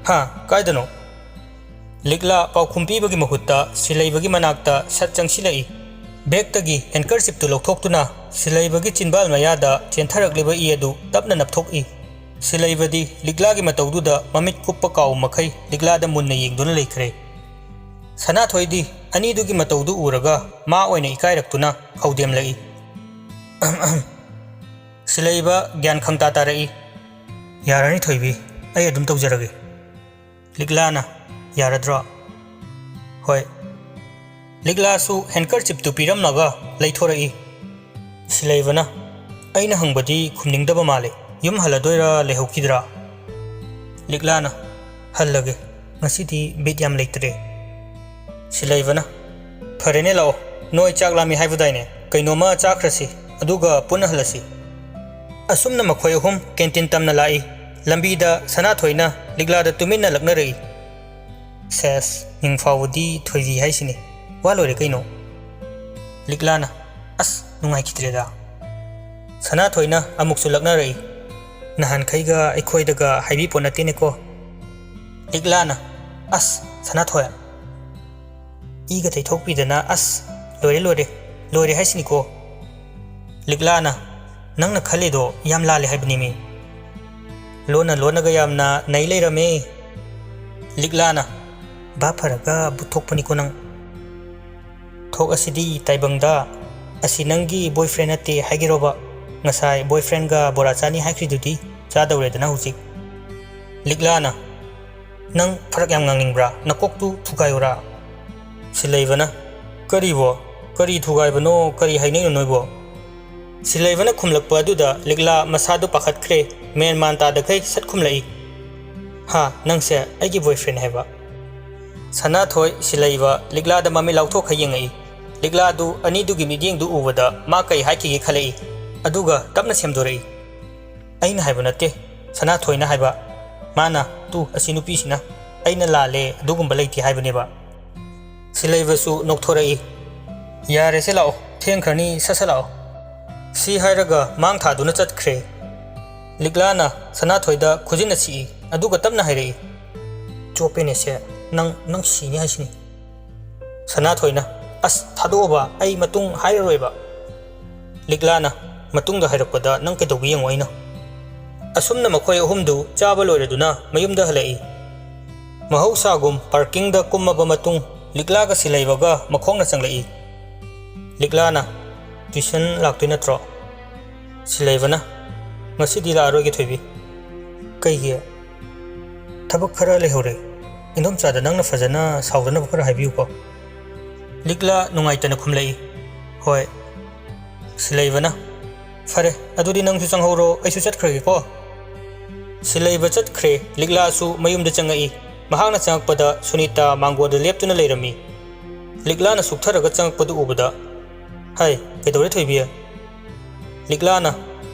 "ꯍꯥ? ꯀꯥꯏꯗꯅꯣ?" ꯂꯤꯛꯂꯥ ꯄꯥꯎꯈꯨꯝ ꯄꯤꯕꯒꯤ ꯃꯍꯨꯠꯇ ꯁꯤꯂꯩꯕꯒꯤ ꯃꯅꯥꯛꯇ ꯁꯠ ꯆꯪꯁꯤꯜꯂꯛꯏ꯫ ꯕꯦꯛꯇꯒꯤ ꯍꯦꯟꯀꯔꯆꯤꯞꯇꯨ ꯂꯧꯊꯣꯛꯇꯨꯅ ꯁꯤꯂꯩꯕꯒꯤ ꯆꯤꯟꯕꯥꯜ ꯃꯌꯥꯗ ꯆꯦꯟꯊꯔꯛꯂꯤꯕ ꯏ ꯑꯗꯨ ꯇꯞꯅ ꯅꯞꯊꯣꯛꯏ꯫ ꯁꯤꯂꯩꯕꯗꯤ ꯂꯤꯛꯂꯥꯒꯤ ꯃꯇꯧꯗꯨꯗ ꯃꯃꯤꯠ ꯀꯨꯞꯄ ꯀꯥꯎ ꯃꯈꯩ ꯂꯤꯛꯂꯥꯗ ꯃꯨꯟꯅ ꯌꯦꯡꯗꯨꯅ ꯂꯩꯈ꯭ꯔꯦ꯫ ꯁꯅꯥꯊꯣꯏꯗꯤ ꯑꯅꯤꯗꯨꯒꯤ ꯃꯇꯧꯗꯨ ꯎꯔꯒ ꯃꯥ ꯑꯣꯏꯅ ꯏꯀꯥꯏꯔꯛꯇꯨꯅ ꯈꯧꯗꯦꯝꯂꯛꯏ꯫ ꯁꯤꯂꯩꯕ ꯒ꯭ꯌꯥꯟ ꯈꯪꯇꯥ ꯇꯥꯔꯛꯏ꯫ "ꯌꯥꯔꯅꯤ ꯊꯣꯏꯕꯤ, ꯑꯩ ꯑꯗꯨꯝ ꯇꯧꯖꯔꯒꯦ꯫" ꯂꯤꯛꯂꯥꯅ, "ꯌꯥꯔꯗ꯭ꯔꯣ?" "ꯍꯣꯏ꯫" ꯂꯤꯛꯂꯥꯁꯨ ꯍꯦꯟꯀꯔꯆꯤꯞꯇꯨ ꯄꯤꯔꯝꯂꯒ ꯂꯩꯊꯣꯔꯛꯏ꯫ ꯁꯤꯂꯩꯕꯅ, "ꯑꯩꯅ ꯍꯪꯕꯗꯤ ꯈꯨꯝꯅꯤꯡꯗꯕ ꯃꯥꯜꯂꯦ꯫ ꯌꯨꯝ ꯍꯜꯂꯗꯣꯏꯔꯥ ꯂꯩꯍꯧꯈꯤꯗ꯭ꯔꯥ?" ꯂꯤꯛꯂꯥꯅ, "ꯍꯜꯂꯒꯦ꯫ ꯉꯁꯤꯗꯤ ꯕꯤꯠ ꯌꯥꯝ ꯂꯩꯇ꯭ꯔꯦ꯫" ꯁꯤꯂꯩꯕꯅ, "ꯐꯔꯦꯅꯦ, ꯂꯥꯛꯑꯣ꯫ ꯅꯣꯏ ꯆꯥꯛ ꯂꯥꯝꯃꯤ ꯍꯥꯏꯕꯗꯥꯏꯅꯦ? ꯀꯩꯅꯣꯝꯃ ꯆꯥꯈ꯭ꯔꯁꯤ, ꯑꯗꯨꯒ ꯄꯨꯟꯅ ꯍꯜꯂꯁꯤ꯫" ꯑꯁꯨꯝꯅ ꯃꯈꯣꯏ ꯑꯍꯨꯝ ꯀꯦꯟꯇꯤꯟ ꯇꯝꯅ ꯂꯥꯛꯏ꯫ ꯂꯝꯕꯤꯗ ꯁꯅꯥꯊꯣꯏꯅ ꯂꯤꯛꯂꯥꯗ ꯇꯨꯃꯤꯟꯅ ꯂꯛꯅꯔꯛꯏ꯫ "ꯁꯦꯁ, ꯃꯤꯡ ꯐꯥꯎꯕꯗꯤ ꯊꯣꯏꯕꯤ ꯍꯥꯏꯁꯤꯅꯤ꯫ ꯋꯥ ꯂꯣꯏꯔꯦ ꯀꯩꯅꯣ?" ꯂꯤꯛꯂꯥꯅ, "ꯑꯁ, ꯅꯨꯡꯉꯥꯏꯈꯤꯗ꯭ꯔꯦꯗ꯫" ꯁꯅꯥꯊꯣꯏꯅ ꯑꯃꯨꯛꯁꯨ ꯂꯛꯅꯔꯛꯏ, "ꯅꯍꯥꯟꯈꯩꯒ ꯑꯩꯈꯣꯏꯗꯒ ꯍꯥꯏꯕꯤ ꯄꯣꯠ ꯅꯠꯇꯦꯅꯦꯀꯣ꯫" ꯂꯤꯛꯂꯥꯅ, "ꯑꯁ, ꯁꯅꯥꯊꯣꯏ, ꯏꯒ ꯇꯩꯊꯣꯛꯄꯤꯗꯅ, ꯑꯁ, ꯂꯣꯏꯔꯦ, ꯂꯣꯏꯔꯦ, ꯂꯣꯏꯔꯦ ꯍꯥꯏꯁꯤꯅꯤꯀꯣ꯫" ꯂꯤꯛꯂꯥꯅ, "ꯅꯪꯅ ꯈꯜꯂꯤꯗꯣ ꯌꯥꯝ ꯂꯥꯜꯂꯦ ꯍꯥꯏꯕꯅꯤꯃꯤ꯫ ꯂꯣꯟꯅ ꯂꯣꯟꯅꯒ ꯌꯥꯝꯅ ꯅꯩ ꯂꯩꯔꯝꯃꯦ꯫" ꯂꯤꯛꯂꯥꯅ, "ꯚꯥꯞ ꯐꯔꯒ ꯕꯨꯠ ꯊꯣꯛꯄꯅꯤꯀꯣ ꯅꯪ꯫" "ꯊꯣꯛ ꯑꯁꯤꯗꯤ ꯇꯥꯏꯕꯪꯗ, ꯑꯁꯤ ꯅꯪꯒꯤ boyfriend ꯅꯠꯇꯦ ꯍꯥꯏꯒꯦꯔꯣꯕ? ꯉꯁꯥꯏ boyfriendꯒ ꯕꯣꯔꯥ ꯆꯥꯅꯤ ꯍꯥꯏꯈ꯭ꯔꯤꯗꯨꯗꯤ ꯆꯥꯗꯧꯔꯦꯗꯅ ꯍꯧꯖꯤꯛ꯫" ꯂꯤꯛꯂꯥꯅ, "ꯅꯪ ꯐꯔꯛ ꯌꯥꯝ ꯉꯥꯡꯅꯤꯡꯕ꯭ꯔꯥ? ꯅꯀꯣꯛꯇꯨ ꯊꯨꯒꯥꯏꯌꯨꯔꯥ?" ꯁꯤꯂꯩꯕꯅ, "ꯀꯔꯤꯕꯣ? ꯀꯔꯤ ꯊꯨꯒꯥꯏꯕꯅꯣ? ꯀꯔꯤ ꯍꯥꯏꯅꯩꯅꯣ ꯅꯣꯏꯕꯣ?" ꯁꯤꯂꯩꯕꯅ ꯈꯨꯝꯂꯛꯄ ꯑꯗꯨꯗ ꯂꯤꯛꯂꯥ ꯃꯁꯥꯗꯨ ꯄꯥꯈꯠꯈ꯭ꯔꯦ꯫ ꯃꯦꯟ ꯃꯥꯟ ꯇꯥꯗꯈꯩ ꯁꯠ ꯈꯨꯝꯂꯛꯏ, "ꯍꯥ, ꯅꯪꯁꯦ ꯑꯩꯒꯤ boyfriend ꯍꯥꯏꯕ?" ꯁꯅꯥꯊꯣꯏ, ꯁꯤꯂꯩꯕ, ꯂꯤꯛꯂꯥꯗ ꯃꯃꯤꯠ ꯂꯥꯎꯊꯣꯛꯈꯩ ꯌꯦꯡꯉꯛꯏ꯫ ꯂꯤꯛꯂꯥꯗꯨ ꯑꯅꯤꯗꯨꯒꯤ ꯃꯤꯠꯌꯦꯡꯗꯨ ꯎꯕꯗ ꯃꯥ ꯀꯩ ꯍꯥꯏꯈꯤꯒꯦ ꯈꯜꯂꯛꯏ꯫ ꯑꯗꯨꯒ ꯇꯞꯅ ꯁꯦꯝꯗꯣꯔꯛꯏ, "ꯑꯩꯅ ꯍꯥꯏꯕ ꯅꯠꯇꯦ, ꯁꯅꯥꯊꯣꯏꯅ ꯍꯥꯏꯕ꯫ ꯃꯥꯅ, ꯇꯨ, ꯑꯁꯤ ꯅꯨꯄꯤꯁꯤꯅ ꯑꯩꯅ ꯂꯥꯜꯂꯦ, ꯑꯗꯨꯒꯨꯝꯕ ꯂꯩꯇꯦ ꯍꯥꯏꯕꯅꯦꯕ꯫" ꯁꯤꯂꯩꯕꯁꯨ ꯅꯣꯛꯊꯣꯔꯛꯏ, "ꯌꯥꯔꯦꯁꯦ, ꯂꯥꯛꯑꯣ, ꯊꯦꯡꯈ꯭ꯔꯅꯤ, ꯁꯠ ꯁꯠ ꯂꯥꯛꯑꯣ꯫" ꯁꯤ ꯍꯥꯏꯔꯒ ꯃꯥꯡ ꯊꯥꯗꯨꯅ ꯆꯠꯈ꯭ꯔꯦ꯫ ꯂꯤꯛꯂꯥꯅ ꯁꯅꯥꯊꯣꯏꯗ ꯈꯨꯖꯤꯟꯅ ꯁꯤꯛꯏ, ꯑꯗꯨꯒ ꯇꯞꯅ ꯍꯥꯏꯔꯛꯏ, "ꯆꯣꯞꯄꯦꯅꯦꯁꯦ, ꯅꯪ, ꯅꯪ ꯁꯤꯅꯤ ꯍꯥꯏꯁꯤꯅꯤ꯫" ꯁꯅꯥꯊꯣꯏꯅ, "ꯑꯁ, ꯊꯥꯗꯣꯛꯑꯣꯕ, ꯑꯩ ꯃꯇꯨꯡ ꯍꯥꯏꯔꯔꯣꯏꯕ꯫" ꯂꯤꯛꯂꯥꯅ, "ꯃꯇꯨꯡꯗ ꯍꯥꯏꯔꯛꯄꯗ ꯅꯪ ꯀꯩꯗꯧꯕ ꯌꯦꯡꯉꯣ ꯑꯩꯅ꯫" ꯑꯁꯨꯝꯅ ꯃꯈꯣꯏ ꯑꯍꯨꯝꯗꯨ ꯆꯥꯕ ꯂꯣꯏꯔꯗꯨꯅ ꯃꯌꯨꯝꯗ ꯍꯜꯂꯛꯏ꯫ ꯃꯍꯧꯁꯥꯒꯨꯝ ꯄꯥꯔꯀꯤꯡꯗ ꯀꯨꯝꯃꯕ ꯃꯇꯨꯡ ꯂꯤꯛꯂꯥꯒ ꯁꯤꯂꯩꯕꯒ ꯃꯈꯣꯡꯅ ꯆꯪꯂꯛꯏ꯫ ꯂꯤꯛꯂꯥꯅ, "ꯇ꯭ꯌꯨꯁꯟ ꯂꯥꯛꯇꯣꯏ ꯅꯠꯇ꯭ꯔꯣ?" ꯁꯤꯂꯩꯕꯅ, "ꯉꯁꯤꯗꯤ ꯂꯥꯛꯑꯔꯣꯏꯒꯦ ꯊꯣꯏꯕꯤ꯫" "ꯀꯩꯒꯤ?" "ꯊꯕꯛ ꯈꯔ ꯂꯩꯍꯧꯔꯦ꯫ ꯏꯟꯗꯣꯝꯆꯥꯗ ꯅꯪꯅ ꯐꯖꯅ ꯁꯥꯎꯗꯅꯕ ꯈꯔ ꯍꯥꯏꯕꯤꯌꯨꯀꯣ꯫" ꯂꯤꯛꯂꯥ ꯅꯨꯡꯉꯥꯏꯇꯅ ꯈꯨꯝꯂꯛꯏ, "ꯍꯣꯏ꯫" ꯁꯤꯂꯩꯕꯅ, "ꯐꯔꯦ, ꯑꯗꯨꯗꯤ ꯅꯪꯁꯨ ꯆꯪꯍꯧꯔꯣ, ꯑꯩꯁꯨ ꯆꯠꯈ꯭ꯔꯒꯦꯀꯣ꯫" ꯁꯤꯂꯩꯕ ꯆꯠꯈ꯭ꯔꯦ, ꯂꯤꯛꯂꯥꯁꯨ ꯃꯌꯨꯝꯗ ꯆꯪꯉꯛꯏ꯫ ꯃꯍꯥꯛꯅ ꯆꯪꯉꯛꯄꯗ ꯁꯨꯅꯤꯇꯥ ꯃꯥꯡꯒꯣꯟꯗ ꯂꯦꯞꯇꯨꯅ ꯂꯩꯔꯝꯃꯤ꯫ ꯂꯤꯛꯂꯥꯅ ꯁꯨꯛꯊꯔꯒ ꯆꯪꯉꯛꯄꯗꯨ ꯎꯕꯗ, "ꯍꯥꯏ, ꯀꯩꯗꯧꯔꯦ ꯊꯣꯏꯕꯤ?" ꯂꯤꯛꯂꯥꯅ,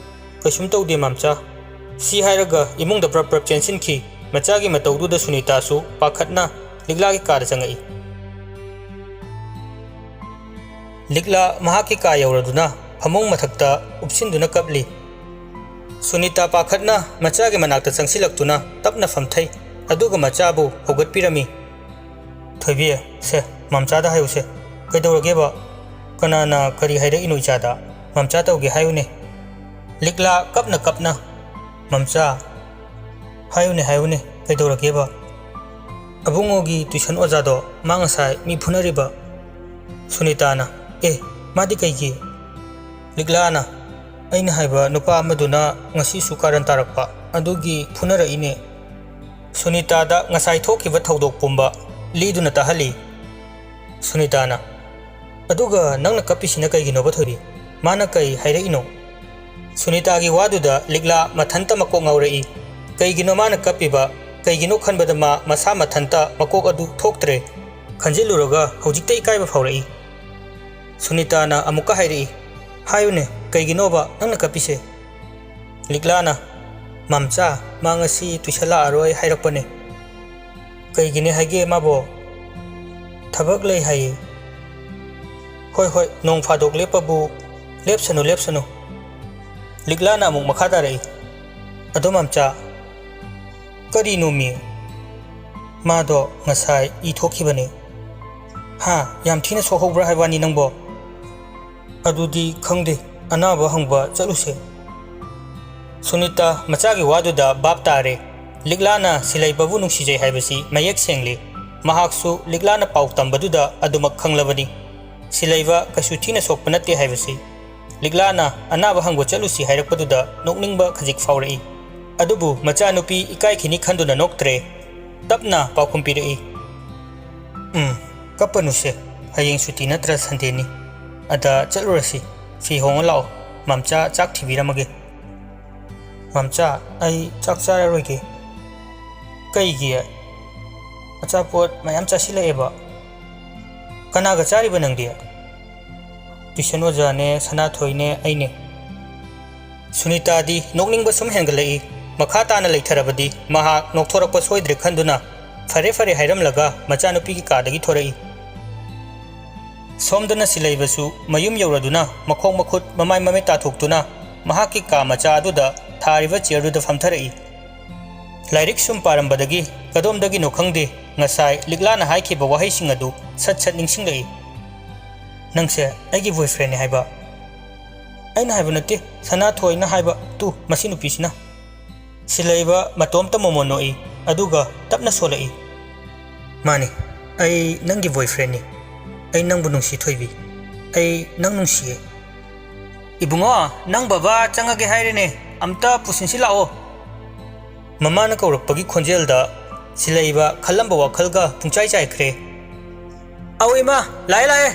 "ꯀꯩꯁꯨꯝ ꯇꯧꯗꯦ ꯃꯥꯝꯆꯥ꯫" ꯁꯤ ꯍꯥꯏꯔꯒ ꯏꯃꯨꯡꯗ ꯄ꯭ꯔꯞ ꯄ꯭ꯔꯞ ꯆꯦꯟꯁꯤꯟꯈꯤ꯫ ꯃꯆꯥꯒꯤ ꯃꯇꯧꯗꯨꯗ ꯁꯨꯅꯤꯇꯥꯁꯨ ꯄꯥꯈꯠꯅ ꯂꯤꯛꯂꯥꯒꯤ ꯀꯥꯗ ꯆꯪꯉꯛꯏ꯫ ꯂꯤꯛꯂꯥ ꯃꯍꯥꯛꯀꯤ ꯀꯥ ꯌꯧꯔꯗꯨꯅ ꯐꯃꯨꯡ ꯃꯊꯛꯇ ꯎꯞꯁꯤꯟꯗꯨꯅ ꯀꯞꯂꯤ꯫ ꯁꯨꯅꯤꯇꯥ ꯄꯥꯈꯠꯅ ꯃꯆꯥꯒꯤ ꯃꯅꯥꯛꯇ ꯆꯪꯁꯤꯜꯂꯛꯇꯨꯅ ꯇꯞꯅ ꯐꯝꯊꯩ, ꯑꯗꯨꯒ ꯃꯆꯥꯕꯨ ꯍꯧꯒꯠꯄꯤꯔꯝꯃꯤ꯫ "ꯊꯣꯏꯕꯤ, ꯁꯦ, ꯃꯝꯆꯥꯗ ꯍꯥꯏꯌꯨꯁꯦ꯫ ꯀꯩꯗꯧꯔꯒꯦꯕ? ꯀꯅꯥꯅ ꯀꯔꯤ ꯍꯥꯏꯔꯛꯏꯅꯣ ꯏꯆꯥꯗ? ꯃꯝꯆꯥ ꯇꯧꯒꯦ ꯍꯥꯏꯌꯨꯅꯦ꯫" ꯂꯤꯛꯂꯥ ꯀꯞꯅ ꯀꯞꯅ, "ꯃꯝꯆꯥ, ꯍꯥꯏꯌꯨꯅꯦ, ꯍꯥꯏꯌꯨꯅꯦ, ꯀꯩꯗꯧꯔꯒꯦꯕ?" "ꯑꯕꯨꯡꯉꯣꯒꯤ tuition ꯑꯣꯖꯥꯗꯣ, ꯃꯥ ꯉꯁꯥꯏ ꯃꯤ ꯐꯨꯅꯔꯤꯕ꯫" ꯁꯨꯅꯤꯇꯥꯅ, "ꯑꯦ, ꯃꯥꯗꯤ ꯀꯩꯒꯤ?" ꯂꯤꯛꯂꯥꯅ, "ꯑꯩꯅ ꯍꯥꯏꯕ ꯅꯨꯄꯥ ꯑꯃꯗꯨꯅ ꯉꯁꯤꯁꯨ ꯀꯥꯔꯟ ꯇꯥꯔꯛꯄ, ꯑꯗꯨꯒꯤ ꯐꯨꯅꯔꯛꯏꯅꯦ꯫" ꯁꯨꯅꯤꯇꯥꯗ ꯉꯁꯥꯏ ꯊꯣꯛꯈꯤꯕ ꯊꯧꯗꯣꯛ ꯄꯨꯝꯕ ꯂꯤꯗꯨꯅ ꯇꯥꯍꯜꯂꯤ꯫ ꯁꯨꯅꯤꯇꯥꯅ, "ꯑꯗꯨꯒ ꯅꯪꯅ ꯀꯞꯄꯤꯁꯤꯅ ꯀꯩꯒꯤꯅꯣꯕ ꯊꯣꯏꯕꯤ? ꯃꯥꯅ ꯀꯩ ꯍꯥꯏꯔꯛꯏꯅꯣ?" ꯁꯨꯅꯤꯇꯥꯒꯤ ꯋꯥꯗꯨꯗ ꯂꯤꯛꯂꯥ ꯃꯊꯟꯇ ꯃꯀꯣꯛ ꯉꯥꯎꯔꯛꯏ꯫ ꯀꯩꯒꯤꯅꯣ ꯃꯥꯅ ꯀꯞꯄꯤꯕ? ꯀꯩꯒꯤꯅꯣ ꯈꯟꯕꯗ ꯃꯥ ꯃꯁꯥ ꯃꯊꯟꯇ ꯃꯀꯣꯛ ꯑꯗꯨ ꯊꯣꯛꯇ꯭ꯔꯦ꯫ ꯈꯟꯖꯤꯜꯂꯨꯔꯒ ꯍꯧꯖꯤꯛꯇ ꯏꯀꯥꯏꯕ ꯐꯥꯎꯔꯛꯏ꯫ ꯁꯨꯅꯤꯇꯥꯅ ꯑꯃꯨꯛꯀ ꯍꯥꯏꯔꯛꯏ, "ꯍꯥꯏꯌꯨꯅꯦ, ꯀꯩꯒꯤꯅꯣꯕ ꯅꯪꯅ ꯀꯞꯄꯤꯁꯦ?" ꯂꯤꯛꯂꯥꯅ, "ꯃꯝꯆꯥ, ꯃꯥ ꯉꯁꯤ tuition ꯂꯥꯛꯑꯔꯣꯏ ꯍꯥꯏꯔꯛꯄꯅꯦ꯫" "ꯀꯩꯒꯤꯅꯦ ꯍꯥꯏꯒꯦ ꯃꯥꯕꯣ?" "ꯊꯕꯛ ꯂꯩ ꯍꯥꯏꯌꯦ꯫" "ꯍꯣꯏ, ꯍꯣꯏ, ꯅꯣꯡ ꯐꯥꯗꯣꯛ ꯂꯦꯞꯄꯕꯨ꯫ ꯂꯦꯞꯁꯅꯨ, ꯂꯦꯞꯁꯅꯨ꯫" ꯂꯤꯛꯂꯥꯅ ꯑꯃꯨꯛ ꯃꯈꯥ ꯇꯥꯔꯛꯏ, "ꯑꯗꯣ ꯃꯝꯆꯥ, ꯀꯔꯤꯅꯣꯃꯤ? ꯃꯥꯗꯣ ꯉꯁꯥꯏ ꯏ ꯊꯣꯛꯈꯤꯕꯅꯦ꯫" "ꯍꯥ? ꯌꯥꯝ ꯊꯤꯅ ꯁꯣꯛꯍꯧꯕ꯭ꯔꯥ ꯍꯥꯏꯕꯅꯤ ꯅꯪꯕꯣ?" "ꯑꯗꯨꯗꯤ ꯈꯪꯗꯦ, ꯑꯅꯥꯕ ꯍꯪꯕ ꯆꯠꯂꯨꯁꯦ꯫" ꯁꯨꯅꯤꯇꯥ ꯃꯆꯥꯒꯤ ꯋꯥꯗꯨꯗ ꯚꯥꯞ ꯇꯥꯔꯦ꯫ ꯂꯤꯛꯂꯥꯅ ꯁꯤꯂꯩꯕꯕꯨ ꯅꯨꯡꯁꯤꯖꯩ ꯍꯥꯏꯕꯁꯤ ꯃꯌꯦꯛ ꯁꯦꯡꯂꯤ꯫ ꯃꯍꯥꯛꯁꯨ ꯂꯤꯛꯂꯥꯅ ꯄꯥꯎ ꯇꯝꯕꯗꯨꯗ ꯑꯗꯨꯃꯛ ꯈꯪꯂꯕꯅꯤ꯫ ꯁꯤꯂꯩꯕ ꯀꯩꯁꯨ ꯊꯤꯅ ꯁꯣꯛꯄ ꯅꯠꯇꯦ ꯍꯥꯏꯕꯁꯤ꯫ ꯂꯤꯛꯂꯥꯅ ꯑꯅꯥꯕ ꯍꯪꯕ ꯆꯠꯂꯨꯁꯤ ꯍꯥꯏꯔꯛꯄꯗꯨꯗ ꯅꯣꯛꯅꯤꯡꯕ ꯈꯖꯤꯛ ꯐꯥꯎꯔꯛꯏ꯫ ꯑꯗꯨꯕꯨ ꯃꯆꯥꯅꯨꯄꯤ ꯏꯀꯥꯏꯈꯤꯅꯤ ꯈꯟꯗꯨꯅ ꯅꯣꯛꯇ꯭ꯔꯦ꯫ ꯇꯞꯅ ꯄꯥꯎꯈꯨꯝ ꯄꯤꯔꯛꯏ, "ꯎꯝ, ꯀꯞꯄꯅꯨꯁꯦ꯫ ꯍꯌꯦꯡ ꯁꯨꯇꯤ ꯅꯠꯇ꯭ꯔ ꯁꯟꯗꯦꯅꯤ꯫ ꯑꯗ ꯆꯠꯂꯨꯔꯁꯤ꯫ ꯐꯤ ꯍꯣꯡꯉ ꯂꯥꯛꯑꯣ꯫ ꯃꯝꯆꯥ ꯆꯥꯛ ꯊꯤꯕꯤꯔꯝꯃꯒꯦ꯫" "ꯃꯝꯆꯥ, ꯑꯩ ꯆꯥꯛ ꯆꯥꯔꯔꯣꯏꯒꯦ꯫" "ꯀꯩꯒꯤ? ꯑꯆꯥꯄꯣꯠ ꯃꯌꯥꯝ ꯆꯥꯁꯤꯜꯂꯛꯑꯦꯕ꯫" "ꯀꯅꯥꯒ ꯆꯥꯔꯤꯕ ꯅꯪꯗꯤ?" "Tuition ꯑꯣꯖꯥꯅꯦ, ꯁꯅꯥꯊꯣꯏꯅꯦ, ꯑꯩꯅꯦ꯫" ꯁꯨꯅꯤꯇꯥꯗꯤ ꯅꯣꯛꯅꯤꯡꯕ ꯁꯨꯝ ꯍꯦꯟꯒꯠꯂꯛꯏ꯫ ꯃꯈꯥ ꯇꯥꯅ ꯂꯩꯊꯔꯕꯗꯤ ꯃꯍꯥꯛ ꯅꯣꯛꯊꯣꯔꯛꯄ ꯁꯣꯏꯗ꯭ꯔꯦ ꯈꯟꯗꯨꯅ ꯐꯔꯦ ꯐꯔꯦ ꯍꯥꯏꯔꯝꯂꯒ ꯃꯆꯥꯅꯨꯄꯤꯒꯤ ꯀꯥꯗꯒꯤ ꯊꯣꯔꯛꯏ꯫ ꯁꯣꯝꯗꯅ ꯁꯤꯂꯩꯕꯁꯨ ꯃꯌꯨꯝ ꯌꯧꯔꯗꯨꯅ ꯃꯈꯣꯡ ꯃꯈꯨꯠ ꯃꯃꯥꯏ ꯃꯃꯤꯠ ꯇꯥꯊꯣꯛꯇꯨꯅ ꯃꯍꯥꯛꯀꯤ ꯀꯥ ꯃꯆꯥ ꯑꯗꯨꯗ ꯊꯥꯔꯤꯕ ꯆꯤꯌꯔꯗꯨꯗ ꯐꯝꯊꯔꯛꯏ꯫ ꯂꯥꯏꯔꯤꯛ ꯁꯨꯝ ꯄꯥꯔꯝꯕꯗꯒꯤ ꯀꯗꯣꯝꯗꯒꯤꯅꯣ ꯈꯪꯗꯦ, ꯉꯁꯥꯏ ꯂꯤꯛꯂꯥꯅ ꯍꯥꯏꯈꯤꯕ ꯋꯥꯍꯩꯁꯤꯡ ꯑꯗꯨ ꯁꯠ ꯁꯠ ꯅꯤꯡꯁꯤꯡꯂꯛꯏ꯫ "ꯅꯪꯁꯦ ꯑꯩꯒꯤ ꯕꯣꯏꯐ꯭ꯔꯦꯟꯅꯤ ꯍꯥꯏꯕ?" "ꯑꯩꯅ ꯍꯥꯏꯕ ꯅꯠꯇꯦ, ꯁꯅꯥꯊꯣꯏꯅ ꯍꯥꯏꯕ꯫ ꯇꯨ, ꯃꯁꯤ ꯅꯨꯄꯤꯁꯤꯅ꯫" ꯁꯤꯂꯩꯕ ꯃꯇꯣꯝꯇ ꯃꯣꯃꯣꯟ ꯅꯣꯛꯏ, ꯑꯗꯨꯒ ꯇꯞꯅ ꯁꯣꯜꯂꯛꯏ꯫ "ꯃꯥꯅꯤ, ꯑꯩ ꯅꯪꯒꯤ ꯕꯣꯏꯐ꯭ꯔꯦꯟꯅꯤ꯫ ꯑꯩ ꯅꯪꯕꯨ ꯅꯨꯡꯁꯤ, ꯊꯣꯏꯕꯤ꯫ ꯑꯩ ꯅꯪ ꯅꯨꯡꯁꯤꯌꯦ꯫" "ꯏꯕꯨꯡꯉꯣ, ꯅꯪ ꯕꯕꯥ ꯆꯪꯉꯒꯦ ꯍꯥꯏꯔꯦꯅꯦ, ꯑꯝꯇ ꯄꯨꯁꯤꯟꯁꯤ ꯂꯥꯛꯑꯣ꯫" ꯃꯃꯥꯅ ꯀꯧꯔꯛꯄꯒꯤ ꯈꯣꯟꯖꯦꯜꯗ ꯁꯤꯂꯩꯕ ꯈꯜꯂꯝꯕ ꯋꯥꯈꯜꯒ ꯄꯨꯡꯆꯥꯏ ꯆꯥꯏꯈ꯭ꯔꯦ꯫ "ꯑꯧ ꯏꯃꯥ, ꯂꯥꯛꯑꯦ, ꯂꯥꯛꯑꯦ꯫"